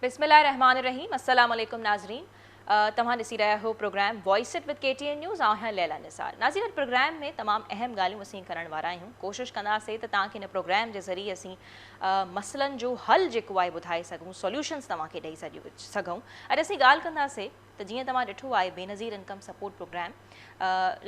بسم الله الرحمٰن الرحيم السلام عليڪم ناظرين توهان ڏسي رهيا آهيو programme voice it with K T N news آئون آهيان ليليٰ نثار ناظرين اڄ پروگرام ۾ تمام اهم ڳالهيون اسين ڪرڻ وارا آهيون ڪوشش ڪنداسين ته توهان کي هن پروگرام جي ذريعي اسين مسئلن جو حل جيڪو آهي ٻڌائي سگهون سوليوشنز توهان کي ڏئي سگهون اڄ اسين ڳالهه ڪنداسين ته جيئن توهان ڏٺو آهي بينظير انڪم سپورٽ پروگرام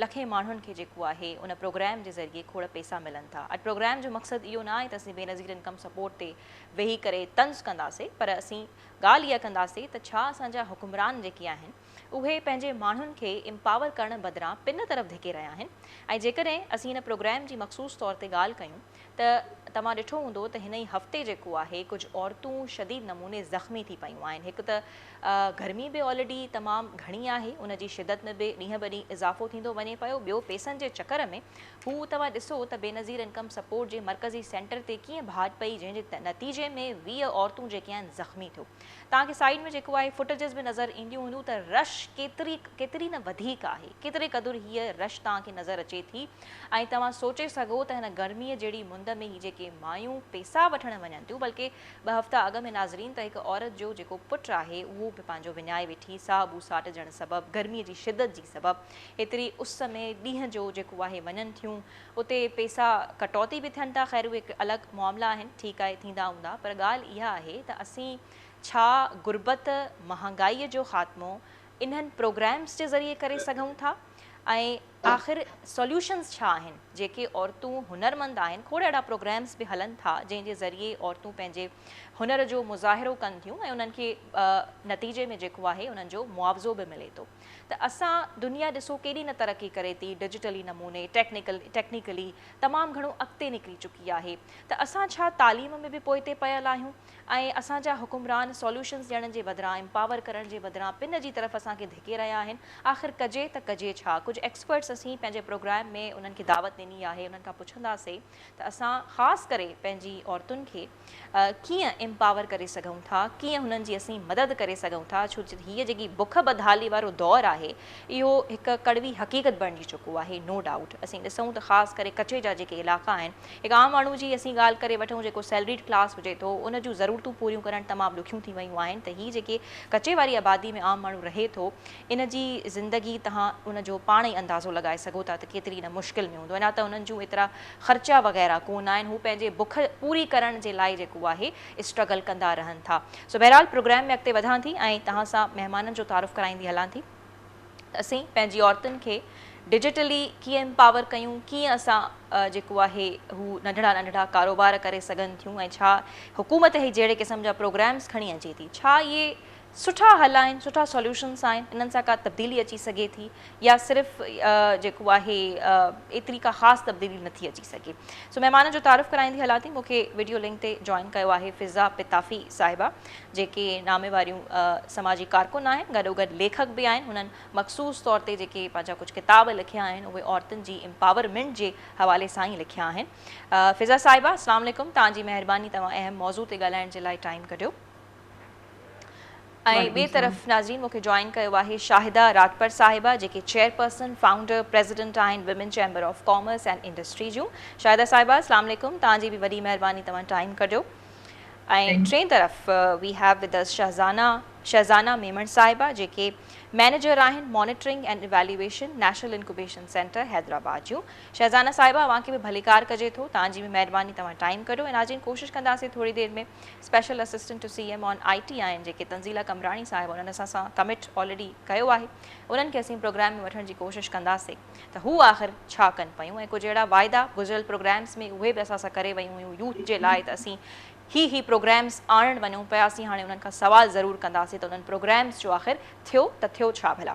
لکين ماڻهن کي جيڪو آهي ان پروگرام جي ذريعي کوڙ پيسا ملن ٿا اڄ پروگرام جو مقصد اهو نه آهي ته اسين بينظير انڪم سپورٽ تي ويهي ڪري طنز ڪنداسين پر اسين ڳالهه اها ڪنداسين ته ڇا اسان جا حڪمران جيڪي آهن اهي پنهنجي ماڻهن کي امپاور ڪرڻ بدران پن طرف ڌڪي رهيا آهن ۽ جيڪڏهن اسين هن پروگرام جي مخصوص طور تي ڳالهه ڪيون ته توهان ڏٺو هوندو ته هن ئي هفتي جيڪو آهي ڪجهه عورتون شديد نموني زخمي ٿي پيون آهن هڪ ته گرمي به آلريڊي تمام گهڻي آهي ان جي شدت ۾ به ڏينهن به ڏينهن اضافو ٿيندو وڃي پيو ٻيو پيسن جي چڪر ۾ هو توهان ڏسو ته بينظير انڪم سپورٽ جي مرڪزي سينٽر تي ڪيئن ڀاڄ پئي جنهن جي نتيجي ۾ 20 عورتون جيڪي آهن زخمي ٿيو توهان کي سائيڊ ۾ جيڪو آهي فوٽيجز به نظر اينديون هونديون ته رش ڪيتري ڪيتري نه وڌيڪ آهي ڪيتري قدر هيء رش توهان کي نظر اچي ٿي ۽ توهان سوچي سگهو ته هن گرميء جهڙي مند ۾ هي جيڪي مايون پيسا وٺڻ وڃن ٿيون بلڪه ٻه هفتا اڳ ۾ ناظرين ته هڪ عورت جو جيڪو پٽ آهي اهو به پنهنجو وڃائي ويٺي ساهه ٻوساٽجڻ سبب گرميء جي شدت جي سبب ايتري اس ۾ ڏينهن جو جيڪو آهي وڃن ٿيون اتي پيسا ڪٽوتي به ٿين ٿا خير اهي هڪ الڳ معاملا آهن ٺيڪ آهي ٿيندا هوندا پر ڳالهه اها آهي ته اسين ڇا غربت مهانگائيء جو خاتمو انهن پروگرامز جي ذريعي ڪري سگهون ٿا ۽ آخر سوليوشنز ڇا آهن؟ جيڪي عورتون هنرمند آهن، کوڙ اهڙا پروگرامز به هلن ٿا جنهن جي ذريعي عورتون پنهنجي هنر جو مظاهرو ڪن ٿيون ۽ انهن کي نتيجي ۾ جيڪو آهي انهن جو معاوضو به ملي ٿو ته اسان دنيا ڏسو ڪيڏي نه ترقي ڪري ٿي ڊجيٽلي نموني ٽيڪنيڪل ٽيڪنيڪلي تمام گهڻو اڳتي نڪري چڪي آهي ته اسان ڇا تعليم ۾ به پوئتي پيل آهيون ۽ اسان جا حڪمران سوليوشنز ڏيڻ جي بدران امپاور ڪرڻ جي بدران پن جي طرف اسان کي ڌڪي رهيا آهن آخر ڪجي ته ڪجي ڇا؟ ڪجهه ايڪسپرٽس اسين پنهنجي پروگرام ۾ انهن کي دعوت ڏني آهي انهن کان پڇنداسي ته اسان خاص ڪري پنهنجي عورتن کي ڪيئن امپاور ڪري سگهون ٿا ڪيئن هنن جي اسين مدد ڪري سگهون ٿا ڇو جو هيء جيڪي بک بدحالي وارو دور آهي اهو هڪ ڪڙوي حقيقت بڻجي چڪو آهي نو ڊائوٽ اسين ڏسون ته خاص ڪري ڪچي جا جيڪي علائقا آهن هڪ عام ماڻهو جي اسين ڳالهه ڪري وٺون جيڪو سيلريڊ ڪلاس هجي ٿو ان جون ضرورتون پوريون ڪرڻ تمام ڏکيون ٿي ويون آهن ته هي جيڪي ڪچي واري آبادي ۾ عام ماڻهو رهي ٿو ان جي زندگي توهان ان جو پاڻ ئي اندازو لڳائي سگهو ٿا ته ڪيتري نه مشڪل ۾ هوندو اڃا ته انهن جون ايترا خرچا وغيره ڪونه آهن هو پنهنجي بک پوري ڪرڻ جي لاء جيڪو آهي اسٽرگل ڪندا رهن ٿا سو بهرحال پروگرام ۾ اڳتي وڌان ٿي ۽ توهان سان مهمانن جو تعارف ڪرائيندي هلان ٿي. ته اسين پنهنجي عورتن کي ڊجيٽلي ڪيئن امپاور ڪيون، ڪيئن اسان جيڪو آهي هو ننڍڙا ننڍڙا ڪاروبار ڪري سگهن ٿيون ۽ ڇا حڪومت هي جهڙي قسم جا پروگرامز کڻي اچي ٿي، ڇا اهي سٺا حل آهن، سٺا سوليوشنز آهن، انهن سان ڪا تبديلي اچي سگهي ٿي يا صرف جيڪو آهي ايتري ڪا خاص تبديلي نٿي اچي سگهي. سو مهمانن جو تعارف ڪرائيندي هلان ٿي، مون کي وڊيو لنڪ تي جوائن ڪيو آهي فضا پتافي صاحبه. جيڪي ناميواريون سماجي ڪارڪن آهن گڏوگڏ ليکڪ به آهن هنن مخصوص طور تي جيڪي پنهنجا ڪجهه ڪتاب لکيا آهن اهي عورتن جي امپاورمينٽ جي حوالي سان ئي لکيا آهن فضا صاحبه اسلام عليڪم توهان جي مهرباني توهان اهم موضوع تي ڳالهائڻ جي لاء ٽائيم ڪڍيو ۽ ٻئي طرف ناظرين مون کي جوائن ڪيو آهي شاهده راتپر صاحبه جيڪي چيئرپرسن فائونڊر پريزيڊنٽ آهن women chamber of commerce and industry جون شاهده صاحبه اسلام عليڪم توهان جي به وڏي مهرباني توهان ٽائيم ڪڍيو ۽ ٽئين طرف we have with us Shahzana Shahzana Memon صاحبه جيڪي مئنيجر آهن monitoring and evaluation national incubation centre Hyderabad جون شهزانه صاحبه اوهان کي به ڀليڪار ڪجي ٿو توهان جي به مهرباني توهان ٽائيم ڪڍيو ۽ ناظرين ڪوشش ڪنداسين ٿوري دير ۾ special assistant to C M on I T آهن جيڪي تنزيله قمبراڻي صاحبه انهن اسان سان ڪمٽ آلريڊي ڪيو آهي انهن کي اسين پروگرام ۾ وٺڻ جي ڪوشش ڪنداسين ته هو آخر ڇا ڪن پيون ۽ ڪجهه اهڙا واعدا گذريل پروگرامز ۾ اهي به اسان سان ڪري ويون هيون يوٿ جي لاء ته اسين هي هي پروگرامز آڻڻ وڃون پيا اسين هاڻي انهن کان سوال ضرور ڪنداسين ته انهن پروگرامز جو آخر ٿيو ته ٿيو ڇا ڀلا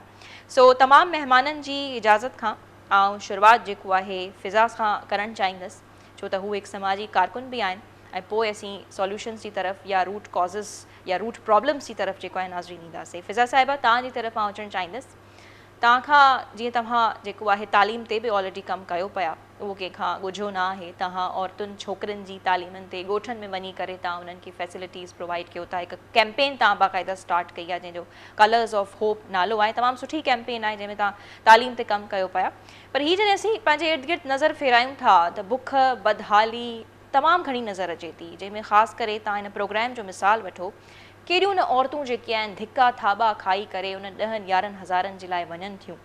سو تمام مهمانن جي اجازت کان آئون شروعات جيڪو آهي فضا کان ڪرڻ چاهيندس ڇو ته هو هڪ سماجي ڪارڪن به آهن ۽ پوء اسين سوليوشنز جي طرف يا روٽ ڪازز يا روٽ پرابلمز جي طرف جيڪو آهي ناظرين اينداسين فضا صاحبه توهان جي طرف آئون اچڻ چاهيندس توهان کان جيئن توهان جيڪو آهي تعليم تي به آلريڊي ڪم ڪيو پيا اهو ڪنهن کان ڳجهو نه آهي توهان عورتن ڇوڪرين جي تعليمن تي ڳوٺن ۾ وڃي ڪري توهان انهن کي فيسلٽيز پرووائيڊ ڪيو ٿا هڪ ڪيمپين توهان باقاعده اسٽارٽ ڪئي آهي جنهن جو ڪلرز آف هوپ نالو آهي تمام سٺي ڪيمپين آهي جنهن ۾ توهان تعليم تي ڪم ڪيو پيا پر هي جڏهن اسين پنهنجي ارد گرد نظر ڦيرايون ٿا ته بک بدحالي تمام گهڻي نظر اچي ٿي جنهن ۾ خاص ڪري توهان هن پروگرام جو مثال وٺو ڪيڏيون نه عورتون جيڪي آهن ڌڪا ٿاٻا کائي ڪري انهن ڏهن يارهن هزارن جي لاء وڃن ٿيون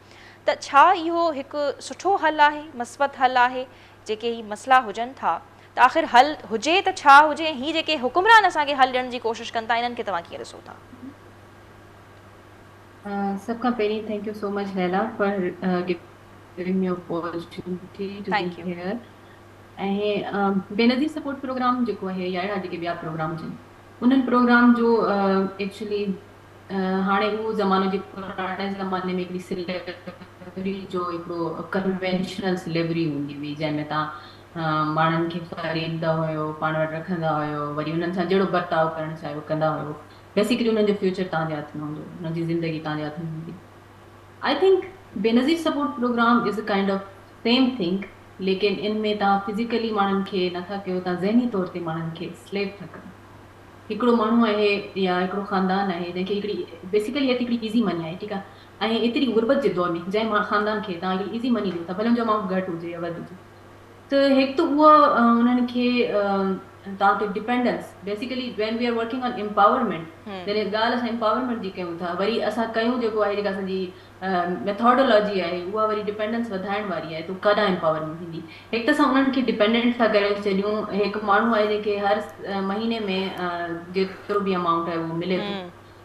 ته ڇا اهو هڪ سٺو حل آهي، مثبت حل آهي؟ جيڪي هي مسئلا هجن ٿا ته آخر حل هجي ته ڇا هجي ۽ هي جيڪي حڪمران اسان کي حل ڏيڻ جي ڪوشش ڪن ٿا انهن کي توهان ڪيئن ڏسو ٿا؟ سڀ کان پهرين thank you so much Laila for giving me opportunity to be thank you. Here ۽ Benazir support programme جيڪو آهي يا اهڙا جيڪي ٻيا پروگرام هجن انهن پروگرام جو ايڪچولي هاڻي اهو زمانو جيڪو پراڻي زماني ۾ هڪڙي سليوري جو هڪڙو ڪنوينشنل سليوري هوندي هئي جنهن ۾ توهان ماڻهن کي خريدندا هيو پاڻ وٽ رکندا هيو وري انهن سان جهڙو برتاء ڪرڻ چاهيو ڪندا هيو بيسيڪلي انهن جو فيوچر توهان جي هٿ ۾ هوندو هو انهن جي زندگي توهان جي هٿ ۾ هوندي I think Benazir support programme is a kind of same thing ليڪن ان ۾ توهان فزيڪلي ماڻهن کي نٿا ڪيو توهان ذهني طور تي ماڻهن کي سليو ٿا ڪيو. هڪڙو ماڻهو آهي يا هڪڙو خاندان آهي جنهن کي هڪڙي بيسيڪلي هي ته هڪڙي ايزي مني آهي ٺيڪ آهي ۽ ايتري غربت جي دور ۾ جنهن خاندان کي توهان هڪڙي ايزي مني ڏيو ٿا ڀلي ان جو امائونٽ گهٽ هجي يا وڌ هجي ته هڪ ته اهو انهن کي توهان تي dependence basically when we are working on empowerment جڏهن ڳالهه اسان امپاورمينٽ جي ڪيون ٿا وري اسان ڪيون جيڪو آهي جيڪا اسان جي ميٿاڊولاجي آهي اها وري ڊپينڊنس وڌائڻ واري آهي ته ڪڏهن امپاورمينٽ ٿيندي هڪ ته اسان انهن کي ڊپينڊنٽ ٿا ڪري ڇڏيون هڪ ماڻهو آهي جنهن کي هر مهيني ۾ جيترو به امائونٽ آهي اهو ملي ٿو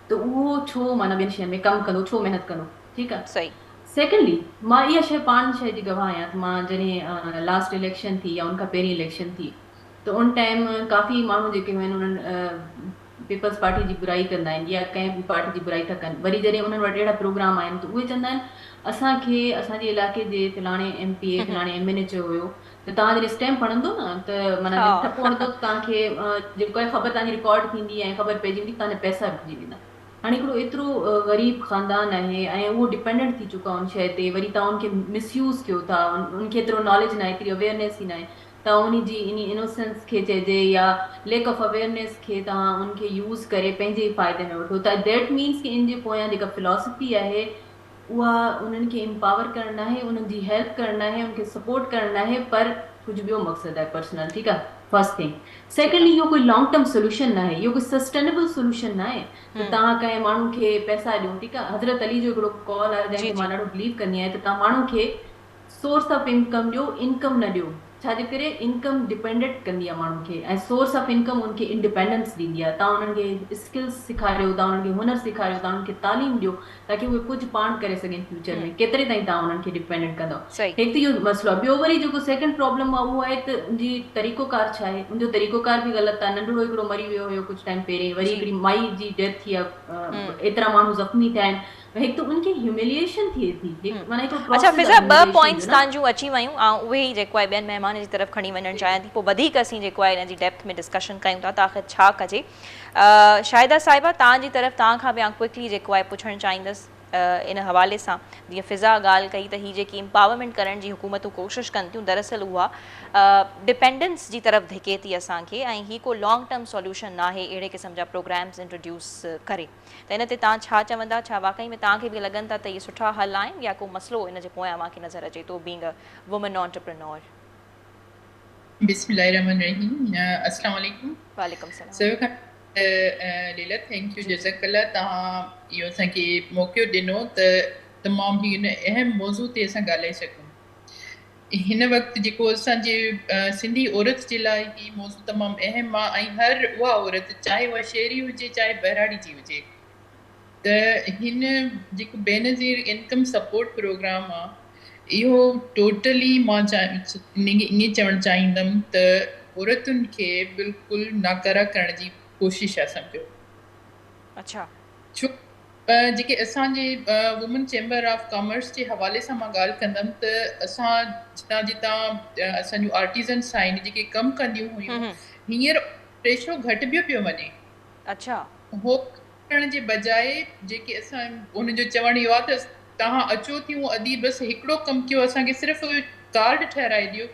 ته اهو ڇو معنيٰ ٻين شين ۾ ڪم ڪندو ڇو محنت ڪندو ٺيڪ آهي صحيح. سيڪنڊلي مان اها شيء پاڻ شيء جي گواهه آهيان ته مان جڏهن لاسٽ اليڪشن ٿي يا ان کان پهرين اليڪشن ٿي ته ان ٽائيم ڪافي ماڻهو جيڪي هئن انهن پيپلز پارٽي جي برائي ڪندا آهن يا ڪنهن به پارٽي جي برائي ٿا ڪن وري جڏهن انهن وٽ اهڙا پروگرام آهن ته اهي چوندا آهن اسان کي اسان جي علائقي جي فلاڻي ايم پي اي فلاڻي ايم اين اي چيو هيو ته توهان جڏهن اسٽيمپ هڻندو نه ته معنيٰ جڏهن ٺپو هڻندو ته توهان کي جيڪو آهي خبر توهان جي رڪارڊ ٿيندي ۽ خبر پئجي ويندي توهان جا پئسا رڪجي ويندا هاڻي هڪڙو ايترو غريب خاندان آهي ۽ اهو ڊپينڊنٽ ٿي چڪو آهي ان شيء تي وري توهان ان کي مس يوز ڪيو ٿا ان کي ايترو ناليج ناهي ايتري اويئرنيس ئي ناهي توهان انهي جي انهي انوسنس کي چئجي يا ليڪ آف اويئرنيس کي توهان ان کي يوز ڪري پنهنجي ئي فائدي ۾ وٺو ته that means ڪي ان جي پويان جيڪا فلاسفي آهي اها انهن کي امپاور ڪرڻ ناهي انهن جي هيلپ ڪرڻ ناهي انهن کي سپورٽ ڪرڻ ناهي پر ڪجهه ٻيو مقصد آهي پرسنل ٺيڪ آهي فرسٽ ٿنگ سيڪنڊلي اهو ڪوئي لانگ ٽرم سوليوشن ناهي اهو ڪوئي سسٽينبل سوليوشن ناهي ته توهان ڪنهن ماڻهو کي پئسا ڏيو ٺيڪ آهي حضرت علي جو هڪڙو قول آهي جنهن تي مان ڏاڍو بليو ڪندي آهيان ته توهان ماڻهو کي سورس آف انڪم ڏيو انڪم نه ڏيو ڇا جي ڪري انڪم ڊپينڊنٽ ڪندي آهي ماڻهن کي ۽ سورس آف انڪم ان کي انڊيپينڊنس ڏيندي آهي توهان انهن کي اسڪلز سيکاريو توهان انهن کي هنر سيکاريو توهان انهن کي تعليم ڏيو تاڪي اهي ڪجهه پاڻ ڪري سگهن فيوچر ۾ ڪيتري تائين توهان انهن کي ڊپينڊنٽ ڪندؤ هڪ ته اهو مسئلو آهي ٻيو وري جيڪو سيڪنڊ پرابلم آهي اهو آهي ته ان جي طريقو ڪار ڇا آهي ان جو طريقو ڪار به غلط آهي ننڍڙو هڪڙو مري ويو هيو ڪجهه ٽائيم پهرين وري هڪڙي مائي جي ڊيٿ ٿي آهي ايترا ماڻهو زخمي ٿيا آهن هڪ ته ان کي هيوميليئيشن ٿئي ٿي هڪ معنيٰ هڪڙو اڇا پراسيس فضا آهي ٻه هيوميليئيشن پوائنٽس جو نه. توهان جون اچي ويون آئون اهي ئي جيڪو آهي ٻين مهمانن جي طرف کڻي وڃڻ چاهيان ٿي پوء وڌيڪ اسين جيڪو آهي ان جي ڊيپٿ ۾ ڊسڪشن ڪيون ٿا ته آخر ڇا ڪجي شاهده صاحبه توهان جي طرف توهان کان به آئون ڪوئڪلي جيڪو آهي پڇڻ چاهيندس ان حوالي سان جيئن فضا ڳالهه ڪئي ته هي جيڪي امپاورمينٽ ڪرڻ جي حڪومتون ڪوشش ڪن ٿيون دراصل اها ڊپينڊنس جي طرف ڌڪي ٿي اسان کي ۽ هي ڪو لانگ ٽرم سوليوشن ناهي اهڙي قسم جا پروگرامز انٽروڊيوس ڪري ته ان تي توهان ڇا چوندا؟ ڇا واقعي ۾ توهان کي به لڳن ٿا ته اهي سٺا حل آهن يا ڪو مسئلو ان جي پويان اوهان کي نظر اچي ٿو بينگ ا وومن آنٽرپرينور؟ بسم الله الرحمن الرحيم السلام عليڪم وعليڪم السلام. سڀ کان ليلا thank you جزاڪ الله توهان اهو اسان کي موقعو ڏنو ته تمام هي ان اهم موضوع تي اسان ڳالهائي سگهون. هن وقت جيڪو اسان جي سنڌي عورت جي لاء هي موضوع تمام اهم آ ۽ هر اها عورت چاهي اها شهري هجي چاهي ٻهراڙي جي هجي ته هن جيڪو بينظير انڪم سپورٽ پروگرام آ اهو ٽوٽلي مان ائين چوڻ چاهيندم ته عورتن کي بلڪل ناڪاره ڪرڻ جي ڪوشش آ سمجهو. اڇا. ڇو جيڪي اسان جي وومن چيمبر آف ڪامرس جي حوالي سان مان ڳالهه ڪندم ته اسان جتان جتان اسان جون آرٽيزنس آهن جيڪي ڪم ڪنديون هيون هينئر ريشو گهٽبيو پيو وڃي. اڇا. هو ڪرڻ جي بجاء جيڪي اسان انهن جو چوڻ اهو آهي ته توهان اچو ٿيون ادي بس هڪڙو ڪم ڪيو اسان کي صرف ڪارڊ ٺهرائي ڏيو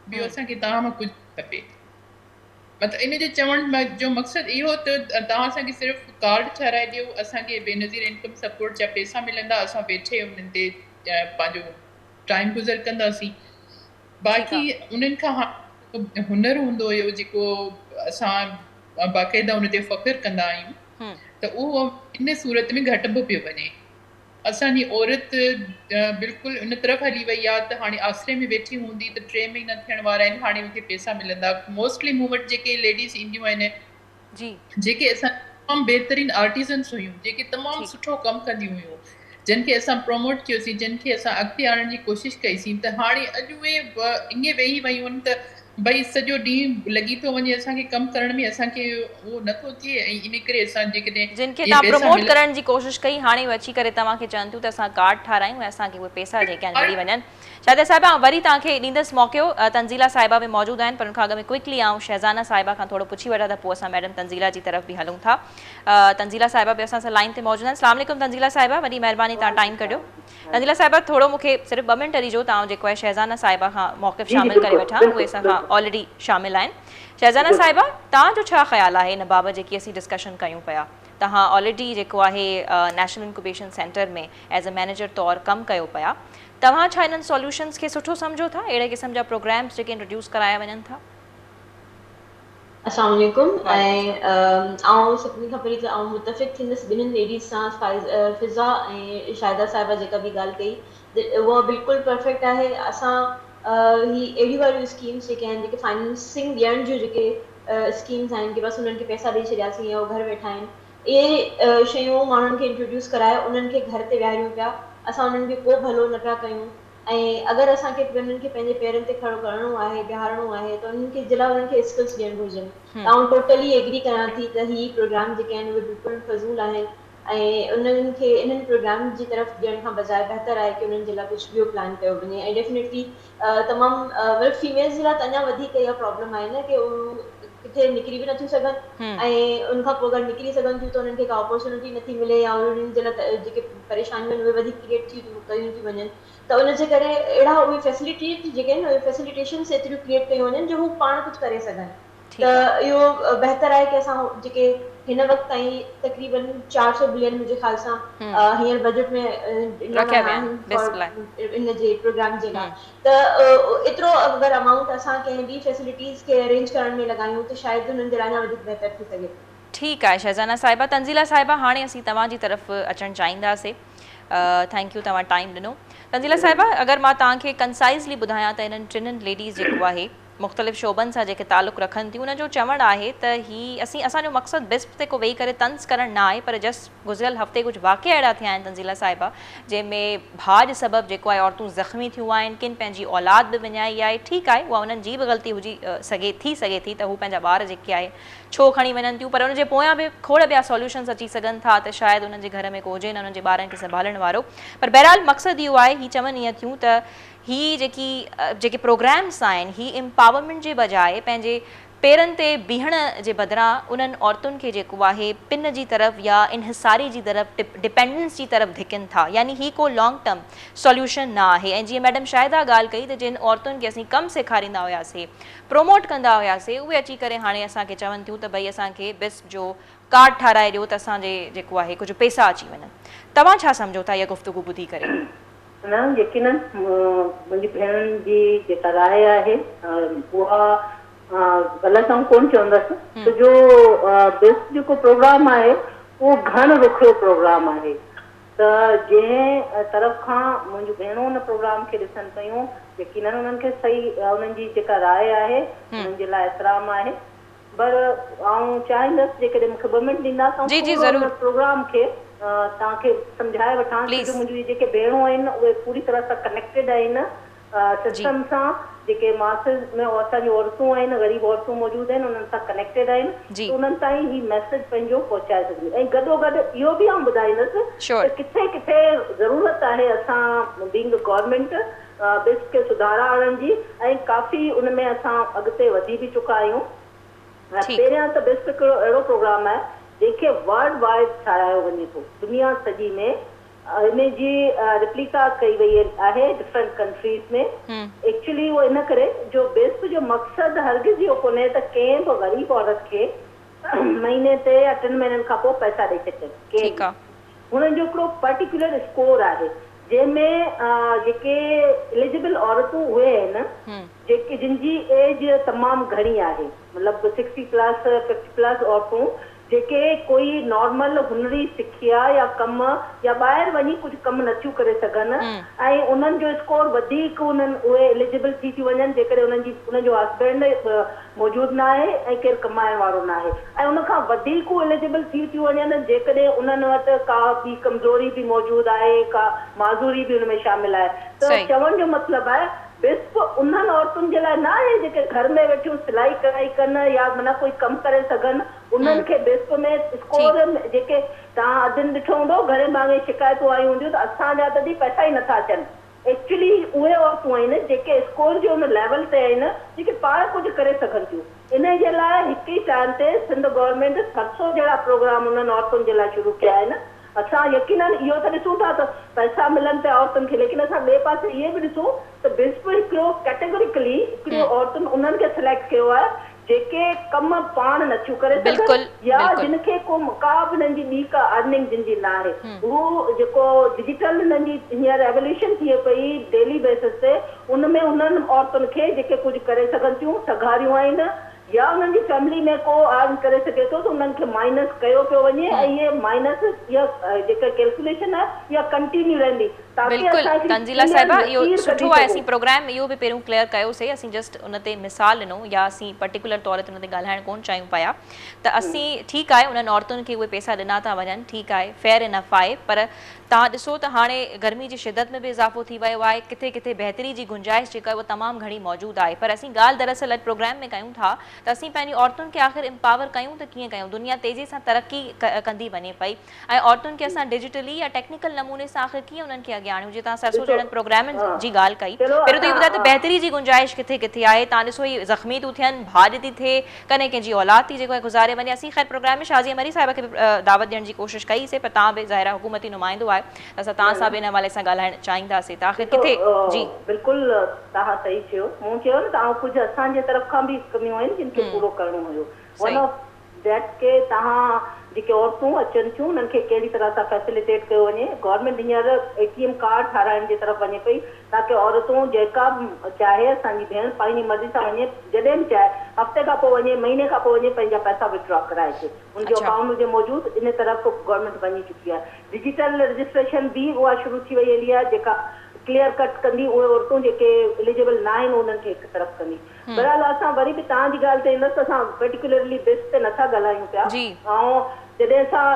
ٻيو اسان کي توهان مان ڪجهه نه کپي. مطلب ان جي چوڻ جو مقصد اهو ته توهان اسان کي صرف ڪارڊ ٺهرائي ڏيو، اسان کي بينظير انڪم سپورٽ جا پئسا ملندا، اسان ويٺي انهن تي پنهنجو ٽائيم گذر ڪنداسين. باقي انهن کان هاڻي هنر هوندو هيو جيڪو اسان باقاعده ان تي فخر ڪندا آهيون. ته اهو ان صورت ۾ گهٽبو پيو وڃي. اسان جي عورت بلڪل ان طرف هلي وئي آهي ته هاڻي آسري ۾ ويٺي هوندي ته 3 مهينا ٿيڻ وارا آهن، هاڻي مون کي پئسا ملندا. موسٽلي مون وٽ جيڪي ليڊيز اينديون آهن، جيڪي اسان تمام بهترين آرٽيزنس هيون، جيڪي تمام سٺو ڪم ڪنديون هيون، جن کي اسان پروموٽ ڪيوسين، جن کي اسان اڳتي آڻڻ جي ڪوشش ڪئيسين، ته هاڻي اڄ اهي ائين ويهي ويون آهن ته ڀئي سڄو ڏينهن لڳي ٿو وڃي اسان کي ڪم ڪرڻ ۾، اسان کي اهو نٿو ٿئي ۽ ان ڪري اسان جيڪڏهن جن کي توهان پروموٽ ڪرڻ جي ڪوشش ڪئي، هاڻي اهي اچي ڪري توهان کي چون ٿيون ته اسان ڪارڊ ٺارايون ۽ اسان کي اهي پئسا جيڪي آهن ملي وڃن. شاهده صاحبه، آئون وري توهان کي ڏيندس موقعو، تنزيلا صاحبه به موجود آهن، پر ان کان اڳ ۾ ڪوئڪلي آئون شهزانه صاحبه کان ٿورو پڇي وٺان ته پوء اسان ميڊم تنزيلا جي طرف به هلون ٿا. تنزيلا صاحبه به اسان سان لائين تي موجود آهن. السلام عليڪم تنزيلا صاحبه، وڏي مهرباني توهان ٽائيم ڪڍيو. تنزيلا صاحبه، ٿورو مون کي صرف 2 منٽ ڏجو ته آئون جيڪو آهي شهزانه صاحبه کان موقف شامل ڪري وٺان، اهي اسان کان آلريڊي شامل آهن. شهزانه صاحبه، توهان جو ڇا خيال آهي ان بابت جيڪي اسين ڊسڪشن ڪيون پيا؟ توهان آلريڊي جيڪو آهي national incubation centre ۾ as a manager طور ڪم ڪيو پيا، توهان ڇا انهن سوليوشنز کي سٺو سمجهو ٿا، اهڙي قسم جا پروگرامز جيڪي انٽروڊيوس ڪرايا وڃن ٿا؟ السلام عليڪم. ۽ آئون سڀني کان پهرين ته آئون متفق ٿيندس ٻنهين ليڊيز سان، فضا ۽ شاهده صاحبه جيڪا به ڳالهه ڪئي اها بلڪل پرفيڪٽ آهي. اسان هي اهڙيون واريون اسڪيمز جيڪي آهن، جيڪي فائننسنگ ڏيڻ جون جيڪي اسڪيمز آهن ڪي بس انهن کي پئسا ڏئي ڇڏياسين يا هو گهر ويٺا آهن، اهي شيون ماڻهن کي انٽروڊيوس ڪرائي انهن کي گهر تي ويهاريون پيا، اسان انهن کي ڪو ڀلو نه پيا ڪيون. ۽ اگر اسان کي انهن کي پنهنجي پيرن تي کڙو ڪرڻو آهي، بيهارڻو آهي، ته انهن کي جي لاء انهن کي اسڪلس ڏيڻ گهرجن. ته آئون ٽوٽلي ايگري ڪريان ٿي ته هي پروگرام جيڪي آهن اهي بلڪل فضول آهن ۽ انهن کي انهن پروگرام جي طرف ڏيڻ کان بجاء بهتر آهي ڪي انهن جي لاء ڪجهه ٻيو پلان ڪيو وڃي. ۽ ڊيفنيٽلي تمام مطلب فيميلز جي لاء ته اڃا وڌيڪ اها پرابلم آهي نه ڪي هو ڪٿي نڪري به نٿيون سگهن ۽ ان کان پوء اگر نڪري سگهن ٿيون ته انهن کي ڪا اپورچونٽي نٿي ملي يا انهن جي لاء جيڪي پريشانيون آهن اهي وڌيڪ ڪريئيٽ ٿي ڪيون ٿيون وڃن، ته ان جي ڪري اهڙا اهي فيسلٽيز جيڪي آهن اهي فيسلٽيشنس ايتريون ڪريئيٽ ڪيون وڃن جو هو پاڻ ڪجهه ڪري سگهن. ته اهو بهتر آهي ڪي اسان جيڪي هن وقت تائين تقريبن 400 بلين منهنجي خيال سان هينئر بجيٽ ۾ ڏنا ويا آهن ان جي پروگرام جي لاء، ته ايترو اگر امائونٽ اسان ڪنهن ٻي فيسلٽيز کي ارينج ڪرڻ ۾ لڳايون ته شايد انهن جي لاء اڃا وڌيڪ بهتر ٿي سگهي. ٺيڪ آهي شهزانه صاحبه. تنزيله صاحبه، هاڻي اسين توهان جي طرف اچڻ چاهينداسي. Thank you توهان ٽائيم ڏنو. تنزيله صاحبه، اگر مان توهان کي ڪنسائزلي ٻڌايان ته انهن ٽنهن ليڊيز جيڪو آهي مختلف شعبن سان جيڪي تعلق رکن ٿيون، انهن جو چوڻ آهي ته هي اسين اسان جو مقصد بسپ تي ڪو ويهي ڪري طنز ڪرڻ نه آهي، پر جسٽ گذريل هفتي ڪجهه واقعا اهڙا ٿيا آهن تنزيله صاحبه، جنهن ۾ ڀاڄ سبب جيڪو آهي عورتون زخمي ٿيون آهن، ڪن پنهنجي اولاد به وڃائي آهي. ٺيڪ آهي اها انهن جي به غلطي هجي سگهي ٿي سگهي ٿي ته هو پنهنجا ٻار جيڪي آهي ڇو کڻي وڃن ٿيون، پر ان جي پويان به کوڙ ٻيا سوليوشنز اچي سگهن ٿا ته شايد انهن جي گهر ۾ ڪو هجي نه انهن جي ٻارن کي سنڀالڻ وارو. پر بهرحال مقصد اهو آهي هي چون ائين ٿيون ته هي جيڪي جيڪي پروگرامس آهن هي امپاورمينٽ جي بجاء پنهنجي پيرن تي بيهڻ جي بدران انهن عورتن کي جيڪو آهي پن جي طرف يا انحصاري جي طرف، ڊپينڊنس جي طرف ڌڪن ٿا، يعني هي ڪو لانگ ٽرم سوليوشن نه آهي. ۽ جيئن ميڊم شاهده ڳالهه ڪئي ته جن عورتن کي اسين ڪم سيکاريندا هياسي، پروموٽ ڪندا هياسي، اهي اچي ڪري هاڻي اسان کي چون ٿيون ته ڀئي اسان کي بسپ جو ڪارڊ ٺاراهي ڏيو ته اسان جي جيڪو آهي ڪجهه پيسا اچي وڃن. توهان ڇا سمجهو ٿا اها گفتگو ٻڌي ڪري؟ نه، يقينن منهنجي ڀيڻن جي جيڪا راء آهي اها غلط آئون ڪونه چوندس، ڇو جو بيسٽ جيڪو پروگرام آهي اهو گهڻ رخيو پروگرام آهي ته جنهن طرف کان منهنجون ڀيڻون ان پروگرام کي ڏسن پيون، يقينن انهن کي صحيح انهن جي جيڪا راء آهي انهن جي لاء احترام آهي، پر آئون چاهيندس جيڪڏهن مون کي 2 منٽ ڏيندا ته آئون ٿورو ان پروگرام کي توهان کي سمجهائي وٺان، ڇو جو منهنجون اهي جيڪي ڀيڻون آهن اهي پوري طرح سان ڪنيڪٽيڊ آهن سسٽم سان، جيڪي ماسز ۾ اسان جون عورتون آهن، غريب عورتون موجود آهن انهن سان ڪنيڪٽيڊ آهن ته انهن تائين هي ميسيج پنهنجو پهچائي سگهنديون ۽ گڏوگڏ اهو به آئون ٻڌائيندس ته ڪٿي ڪٿي ضرورت آهي اسان بينگ گورنمينٽ بس کي سڌارا آڻڻ جي ۽ ڪافي ان ۾ اسان اڳتي وڌي به چڪا آهيون. پهريان ته بس هڪڙو اهڙو پروگرام آهي جنهن کي ورلڊ وائيڊ ساراهيو وڃي ٿو، دنيا سڄي ۾ ان جي ريپليڪا ڪئي وئي آهي ڊفرنٽ ڪنٽريز ۾. ايڪچولي اهو ان ڪري جو بيسپ جو مقصد هرگز اهو ڪونهي ته ڪنهن به غريب عورت کي مهيني تي يا 3 مهينن کان پوء پئسا ڏئي ڇڏجن، ڪنهن به. هنن جو هڪڙو پرٽيڪيولر اسڪور آهي جنهن ۾ جيڪي اليجبل عورتون اهي آهن جيڪي جن جي ايج تمام گهڻي آهي، مطلب 60 پلس 50 پلس عورتون جيڪي ڪوئي نارمل هنري سکيا يا ڪم يا ٻاهر وڃي ڪجهه ڪم نٿيون ڪري سگهن ۽ انهن جو اسڪور وڌيڪ انهن اهي ايليجبل ٿي ٿيون وڃن جيڪڏهن انهن جي انهن جو هسبينڊ موجود ناهي ۽ ڪير ڪمائڻ وارو ناهي ۽ ان کان وڌيڪ هو ايليجبل ٿي ٿيون وڃن جيڪڏهن انهن وٽ ڪا ٻي ڪمزوري به موجود آهي، ڪا معذوري به ان ۾ شامل آهي ته چوڻ جو مطلب آهي بسپ انهن عورتن جي لاء نه آهي جيڪي گهر ۾ ويٺيون سلائي ڪڙهائي ڪن يا معنيٰ ڪوئي ڪم ڪري سگهن، انهن کي بسپ ۾ اسڪور جيڪي توهان ادين ڏٺو هوندو گهڻي ڀاڱي شڪايتون آيون هونديون ته اسان جا ته جي پئسا ئي نٿا اچن. ايڪچولي اهي عورتون آهن جيڪي اسڪور جي ان ليول تي آهن جيڪي پاڻ ڪجهه ڪري سگهن ٿيون. انهي جي لاء هڪ ئي ٽائيم تي سنڌ گورنمينٽ سرسو جهڙا پروگرام انهن عورتن جي لاء شروع ڪيا آهن. اسان يقينن اهو ته ڏسون ٿا ته پئسا ملن پيا عورتن کي ليڪن اسان ٻئي پاسي اهي به ڏسون ته بسپ هڪڙو ڪيٽيگوريڪلي هڪڙيون عورتن انهن کي سليڪٽ ڪيو آهي جيڪي ڪم پاڻ نٿيون ڪري سگهن يا جن کي ڪو ڪا به انهن جي ٻي ڪا ارننگ جن جي ناهي هو جيڪو ڊجيٽل انهن جي هينئر ايووليوشن ٿئي پئي ڊيلي بيسس تي ان ۾ انهن عورتن کي جيڪي ڪجهه ڪري سگهن ٿيون سگهاريون آهن يا انهن جي فيملي ۾ ڪو ارن ڪري سگهي ٿو ته انهن کي مائنس ڪيو پيو وڃي ۽ اهي مائنس اها جيڪا ڪيلڪيوليشن آهي اها ڪنٽينيو رهندي تاڪه بلڪل اسان هڪڙي تنزيلا ڪليئر صاحبه اهو لڪير ڪڍي سٺو آهي سگهون. اسين پروگرام اهو به پهريون ڪليئر ڪيو سي اسين جسٽ ان تي مثال ڏنو يا اسين پرٽيڪولر طور تي ان تي ڳالهائڻ ڪون چاهيون پيا ته اسين ٺيڪ آهي انهن عورتن کي اهي پئسا ڏنا ٿا وڃن ٺيڪ آهي فيئر انف آهي پر توهان ڏسو ته هاڻي گرمي جي شدت ۾ به اضافو ٿي ويو آهي، ڪٿي ڪٿي بهتري جي گنجائش جيڪا آهي اها تمام گهڻي موجود آهي پر اسين ڳالهه دراصل اڄ پروگرام ۾ ڪيون ٿا ته اسين پنهنجي عورتن کي آخر امپاور ڪيون ته ڪيئن ڪيون دنيا تيزي سان ترقي ڪندي وڃي پئي ۽ عورتن کي اسان ڊجيٽلي يا ٽيڪنيڪل نموني سان آخر ڪيئن انهن کي اڳيان آڻيون جيئن توهان سرسو ڏسو جهڙن پروگرامن ها جي ڳالهه ڪئي چلو پهريون ته اهو اسان ٻڌايو ته ها بهتري جي گنجائش ڪٿي ڪٿي آهي توهان ڏسو هي زخمي ٿيون ٿين ڀاڄ ٿي ٿئي ڪڏهن ڪنهن جي اولاد ٿي جيڪو آهي گذاري وڃي. اسين خير پروگرام ۾ شازيه مري صاحبه کي به دعوت ڏيڻ جي ڪوشش ڪئي سي پر توهان به ظاهر آهي حڪومتي نمائندو آهيو ته اسان توهان سان به ان حوالي سان ڳالهائڻ چاهينداسين ته آخر ڏسو ڪٿي جي. بلڪل توهان صحيح چيو مون چيو نه ته آئون ڪجهه اسان جي طرف کان به ڪميون آهن جن کي پورو ڪرڻو هيو ون صحيح. آف that ڪي توهان جيڪي عورتون اچن ٿيون انهن کي ڪهڙي طرح سان فيسليٽيٽ ڪيو وڃي گورنمينٽ هينئر اي ٽي ايم ڪارڊ ٺاراهڻ جي طرف وڃي پئي تاڪه عورتون جيڪا به چاهي اسان جي ڀيڻ پنهنجي مرضي سان وڃي جڏهن به چاهي هفتي کان پوء وڃي مهيني کان پوء وڃي پنهنجا پئسا وڊرا ڪرائي اچي ان جو اڪائونٽ هجي موجود ان طرف گورنمينٽ وڃي چڪي آهي ڊجيٽل رجسٽريشن به اها شروع ٿي وئي هلي آهي جيڪا ڪليئر ڪٽ ڪندي اهي عورتون جيڪي اليجبل نه آهن انهن کي هڪ طرف ڪندي بهرحال اسان وري به توهان جي ڳالهه تي ايندس ته اسان پرٽيڪيولرلي بس تي نٿا ڳالهايون پيا ۽ جڏهن اسان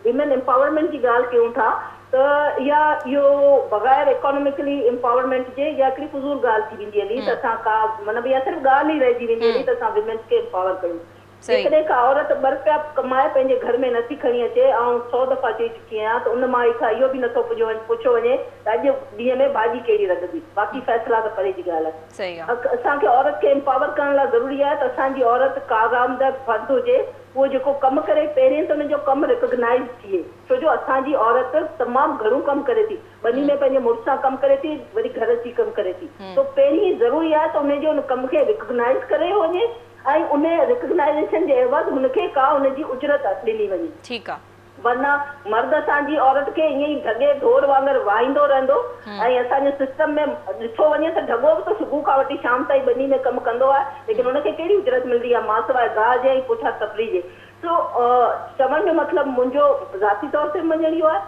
ويمن امپاورمينٽ جي ڳالهه ڪيون ٿا ته اها اهو بغير اڪاناميڪلي امپاورمينٽ جي اها هڪڙي فضول ڳالهه ٿي ويندي هلي ته اسان ڪا معنيٰ اها صرف ڳالهه ئي رهجي ويندي هلي ته اسان ويمنس کي امپاور ڪيون. جيڪڏهن ڪا عورت ٻه رپيا به ڪمائي پنهنجي گهر ۾ نٿي کڻي اچي، آئون سو دفعا چئي چڪي آهيان ته ان مائي کان اهو به نٿو پڇيو وڃي ته اڄ ڏينهن ۾ ڀاڄي ڪهڙي رڌبي، باقي فيصلا ته پري جي ڳالهه آهي. اسان کي عورت کي امپاور ڪرڻ لاء ضروري آهي ته اسان جي عورت ڪارآمد فرد هجي، اهو جيڪو ڪم ڪري پهرين ته ان جو ڪم ريڪگنائيز ٿئي، ڇو جو اسان جي عورت تمام گهڻو ڪم ڪري ٿي، ٻني ۾ پنهنجي مڙس سان ڪم ڪري ٿي، وري گهر اچي ڪم ڪري ٿي، سو پهرين ضروري آهي ته ان جي ان ڪم کي ريڪگنائيز ڪري وڃي. ۽ ان ريڪگنائيزيشن جي عيوض هن کي ڪا ان جي اجرت ڏني وڃي. ٺيڪ آ. ورنه مرد اسان جي عورت کي ائين ئي ڍڳي ڍور وانگر وهائيندو رهندو ۽ اسان جي سسٽم ۾ ڏٺو وڃي ته ڍڳو به ته صبح کان وٺي شام تائين ٻني ۾ ڪم ڪندو آهي ليڪن ان کي ڪهڙي اجرت ملندي آهي ماسواء گاهه جي ۽ پڇا تفريح جي. سو چوڻ جو مطلب منهنجو ذاتي طور تي مڃڻ اهو آهي